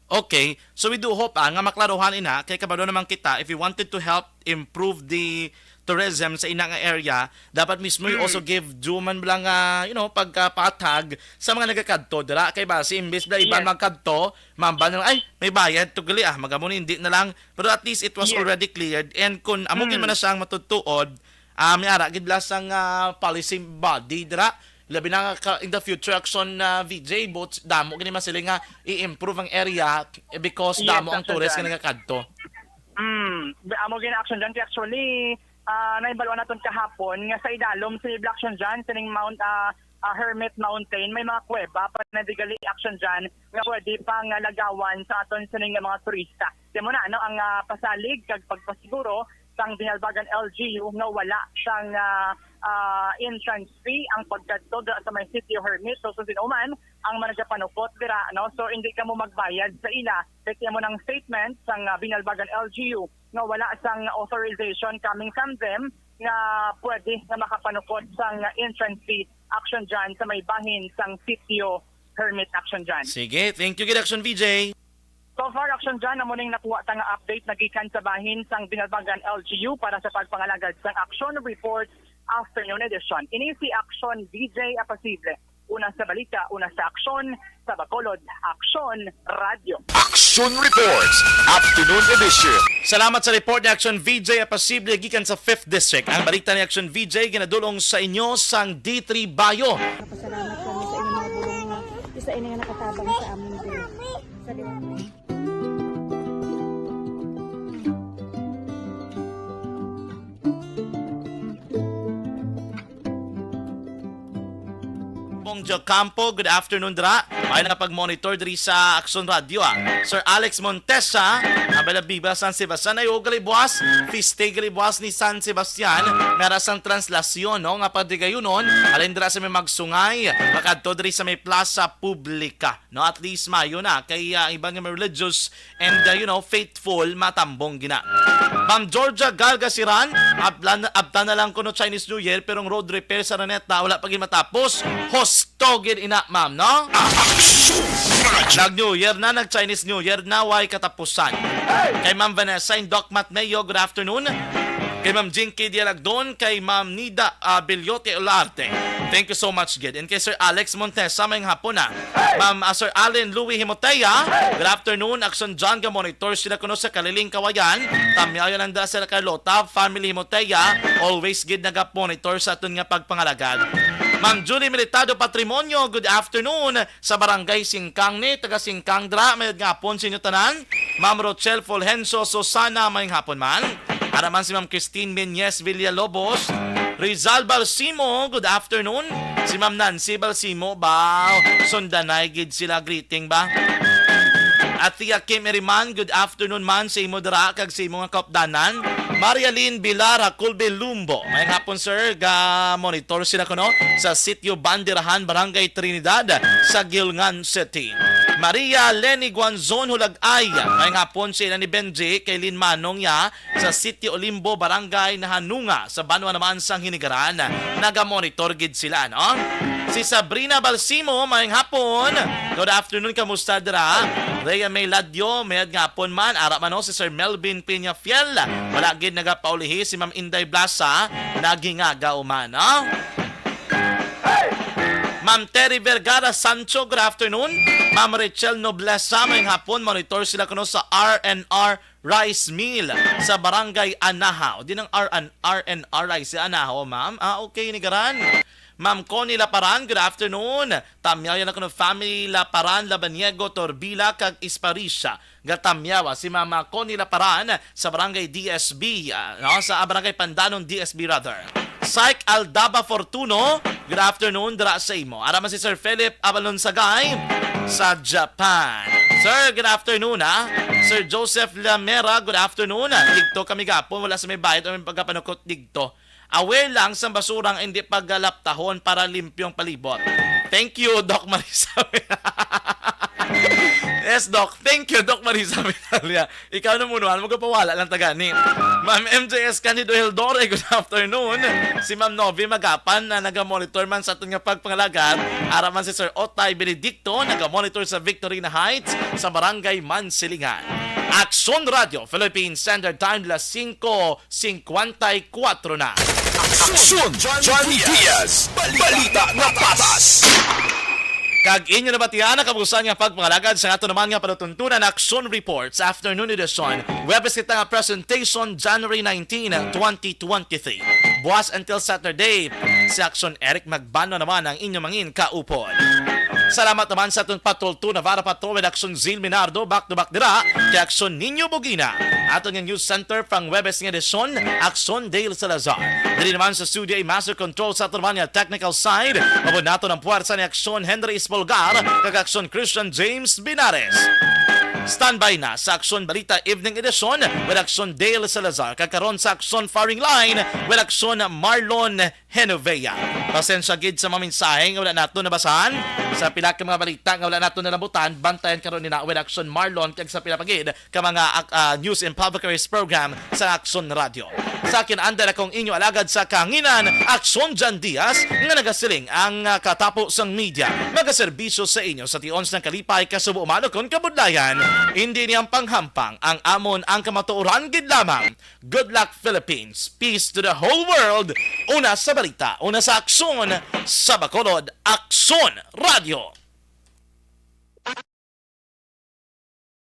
Okay, so we do hope, ah, nga maklaruhan ina, kay kabalo naman kita, if we wanted to help improve the tourism sa ina nga area, dapat mismo you Mm. also give due man lang, ah, you know, pagkapatag sa mga nagakadto dira. Kay basi imbes bala iban Yes. magkadto, mambal na lang, "Ay, may bayad to gali, ah, magamo ni, hindi na lang." Pero at least it was Yes. already cleared. And kung amo gid Mm. man na siya ang matutuod, ah, may ara gid bala sang, ah, policy body dira. Labi na ka, in the future, Action, ah, V J, both damo gani man sila nga i-improve ang area, eh, because Yes, damo ang Action tourist nga John. nagakadto. Mm, amo gid, Action John. Kay actually, ah, nahibaluan naton kahapon nga sa idalom sa Ibla, Action John, sining Mount, ah, ah, Hermit Mountain, may mga kuweba pa na digali, Action John, nga pwede pang, ah, lagawan sa aton sining nga mga turista. Kaya mo na, ano, ang, ah, pasalig kag pagpasiguro sang Binalbagan L G U nga wala sang, ah, ah, entrance fee ang pagkadto dira sa may Sitio Hermit. So, sa sino man ang managapanukot dira, no? So, hindi ka mo magbayad sa ila. Kaya mo ng statement sang, ah, Binalbagan L G U nga wala sang authorization coming from them nga pwede nga makapanukot sang entrance fee, Action John, sa may bahin sang Sitio Hermit, Action John. Sige, thank you gid, Action V J. So far, Action John, amo ning nakuha ta nga update nagikan sa bahin sang Binalbagan L G U para sa pagpangalagad sang Action Report Afternoon Edition. Ini si Action V J Apasible. Una sa balita, una sa aksyon, sa Bacolod, Action Radio. Action Reports, Afternoon Edition. Salamat sa report ni Action V J Apasible gikan sa Fifth District. Ang balita ni Action V J ginadulong sa inyo sang D three Bio. Pasalamat kami sa inyong mga bulong nga isa ini nga nakatabang sa amin diri. Sa liwanag. Bong Jocampo, good afternoon dira. May nakapag-monitor diri sa Action Radio, ah. Sir Alex Montesa, Abela Viva, San Sebastian. Ay, oh, gali buwas. Fiste gali buwas ni San Sebastian. Mera sang translasyon, no, nga padigayunon. Alin dira sa may magsungay, makadto diri sa may plaza publika. No, at least mayo na kay, ah, iban nga mga religious and, ah, you know, faithful, matambong gina. Ma'am Georgia Galgasiran, abtan, abtan na lang kuno Chinese New Year, pero ang road repair sa Araneta wala pa gid matapos. Husto gid ina, ma'am, no? Nag New Year na, nag Chinese New Year na, way katapusan. Kay Ma'am Vanessa in Doc Matmeo, good afternoon. Kay Ma'am Jinky Dialagdon, kay Ma'am Nida, ah, Bellote Olarte. Thank you so much gid. And kay Sir Alex Montesa, may hapon na. Ma'am, ah, Sir Allen Louis Himotea, good afternoon. Action John, ga-monitor sila kuno sa Kaliling, Kawayan. Tamyaw lang da, Sir Carlota, family Himotea, always gid naga-monitor sa aton nga pagpangalagad. Ma'am Julie Militado Patrimonio, good afternoon. Sa Barangay Singkang ni, taga Singkang dra, mayad nga hapon sa inyo tanan. Ma'am Rochelle Fulgencio Susana, may hapon man. Ara man si Ma'am Christine Menyes Villalobos. Rizal Balsimo, good afternoon. Si Ma'am Nancy Balsimo, ba, sundanay gid sila, greeting ba? At Tia Kim Eriman, good afternoon man sa imo dira kag sa imo nga kaupdanan. Marialyn Bilara Colbe Lumbo, may hapon, sir, ga monitor sila kuno sa Sitio Banderahan, Barangay Trinidad, sa Guiulan City. Maria Leni Guanzon Hulagay, may hapon, sila ni Benji kay Lin Manong niya sa Sitio Olimbo, Barangay Nahanunga, sa banwa naman sang Hinigaran. Naga-monitor gid sila, no? Si Sabrina Balsimo, mayang hapon. Good afternoon, kamusta dira? Rhea May Ladyo, mayad nga hapon man. Ara man, no, si Sir Melvin Peñafiel. Wala gid nagapaulihi. Si Ma'am Inday Blasa, nagingagaw man, no? Ma'am Terry Vergara Sancho, good afternoon. Ma'am Rachel Noblesa, mayang hapon. Monitor sila kuno sa R and R Rice Mill sa Barangay Anahaw. Di nang R and, R and R Rice, Anahaw, ma'am? Ah, okay, Hinigaran. Ma'am Connie Laparan, good afternoon. Tamyaw yan ako ng family Laparan, Labaniego, Torbila, kag Isparisa. Gatamyawa si Mama Connie Laparan sa Barangay D S B, ah, no, sa, ah, Barangay Pandanon, D S B rather. Syke Aldaba Fortuno, good afternoon, dira sa imo. Ara man si Sir Philip Abalonsagay sa Japan. Sir, good afternoon, ha. Sir Joseph Lamera, good afternoon. Digto kami gapon, wala sa may bayad o may pagkapanukot digto. Aware lang sa basura nga hindi paglalaptahon para limpyo ang palibot. Thank you, Doc Marisa. Yes, Doc. Thank you, Doc Marisa Vitalia. Ikaw na muna, ano, magpawala lang ta gani. Ma'am M J S Candido Hildore, good afternoon. Si Ma'am Novi Magapan na naga-monitor man sa aton nga pagpangalagad. Ara man si Sir Otay Benedicto, naga-monitor sa Victorina Heights, sa Barangay Mansilingan. Aksyon Radio, Philippine Standard Time, las singko singkwenta y kuwatro na. Aksyon, Johnny Diaz. Balita na patas. Kag inyo nabatian ang kabusan nga pagpangalagad sa ato naman nga panutuntunan, Aksyon Reports Afternoon Edition. Webes kita nga presentation, January nineteen, twenty twenty-three. Buwas until Saturday, si Aksyon Eric Magbano naman ang inyo mangin kaupod. Salamat naman sa aton Patrol two Navarra Patrol with Action Zil Minardo, back to back dira kay Action Niño Bugina. Aton nga news center pang Huwebes nga edisyon, Action Dale Salazar. Diri naman sa studio ay master control sa aton man nga technical side. Mabon nato ang puwersa ni Action Henry Espolgar kag Action Christian James Binares. Standby na sa Action Balita Evening Edition with Action Dale Salazar, kag karon sa Action Firing Line with Action Marlon Genovea. Pasensya gid sa mga mensahe nga wala nato nabasahan. Sa pila ka mga balita nga wala nato nalambutan, bantayan karon nina with Action Marlon kag sa pila pa gid ka mga ak- ah, news and public affairs program sa Action Radio. Sa akin, Ander, akong inyo alagad sa kahanginan, Action Jan Diaz, nga nagasiling ang ah, katapo sang media. Magaserbisyo sa inyo sa tion sang kalipay, kasubo, umano kon kabudlayan. Indi niyang panghampang ang amon ang kamatuoran gid lamang. Good luck, Philippines. Peace to the whole world. Una sa balita, una sa aksyon, sa Bacolod, Aksyon Radio.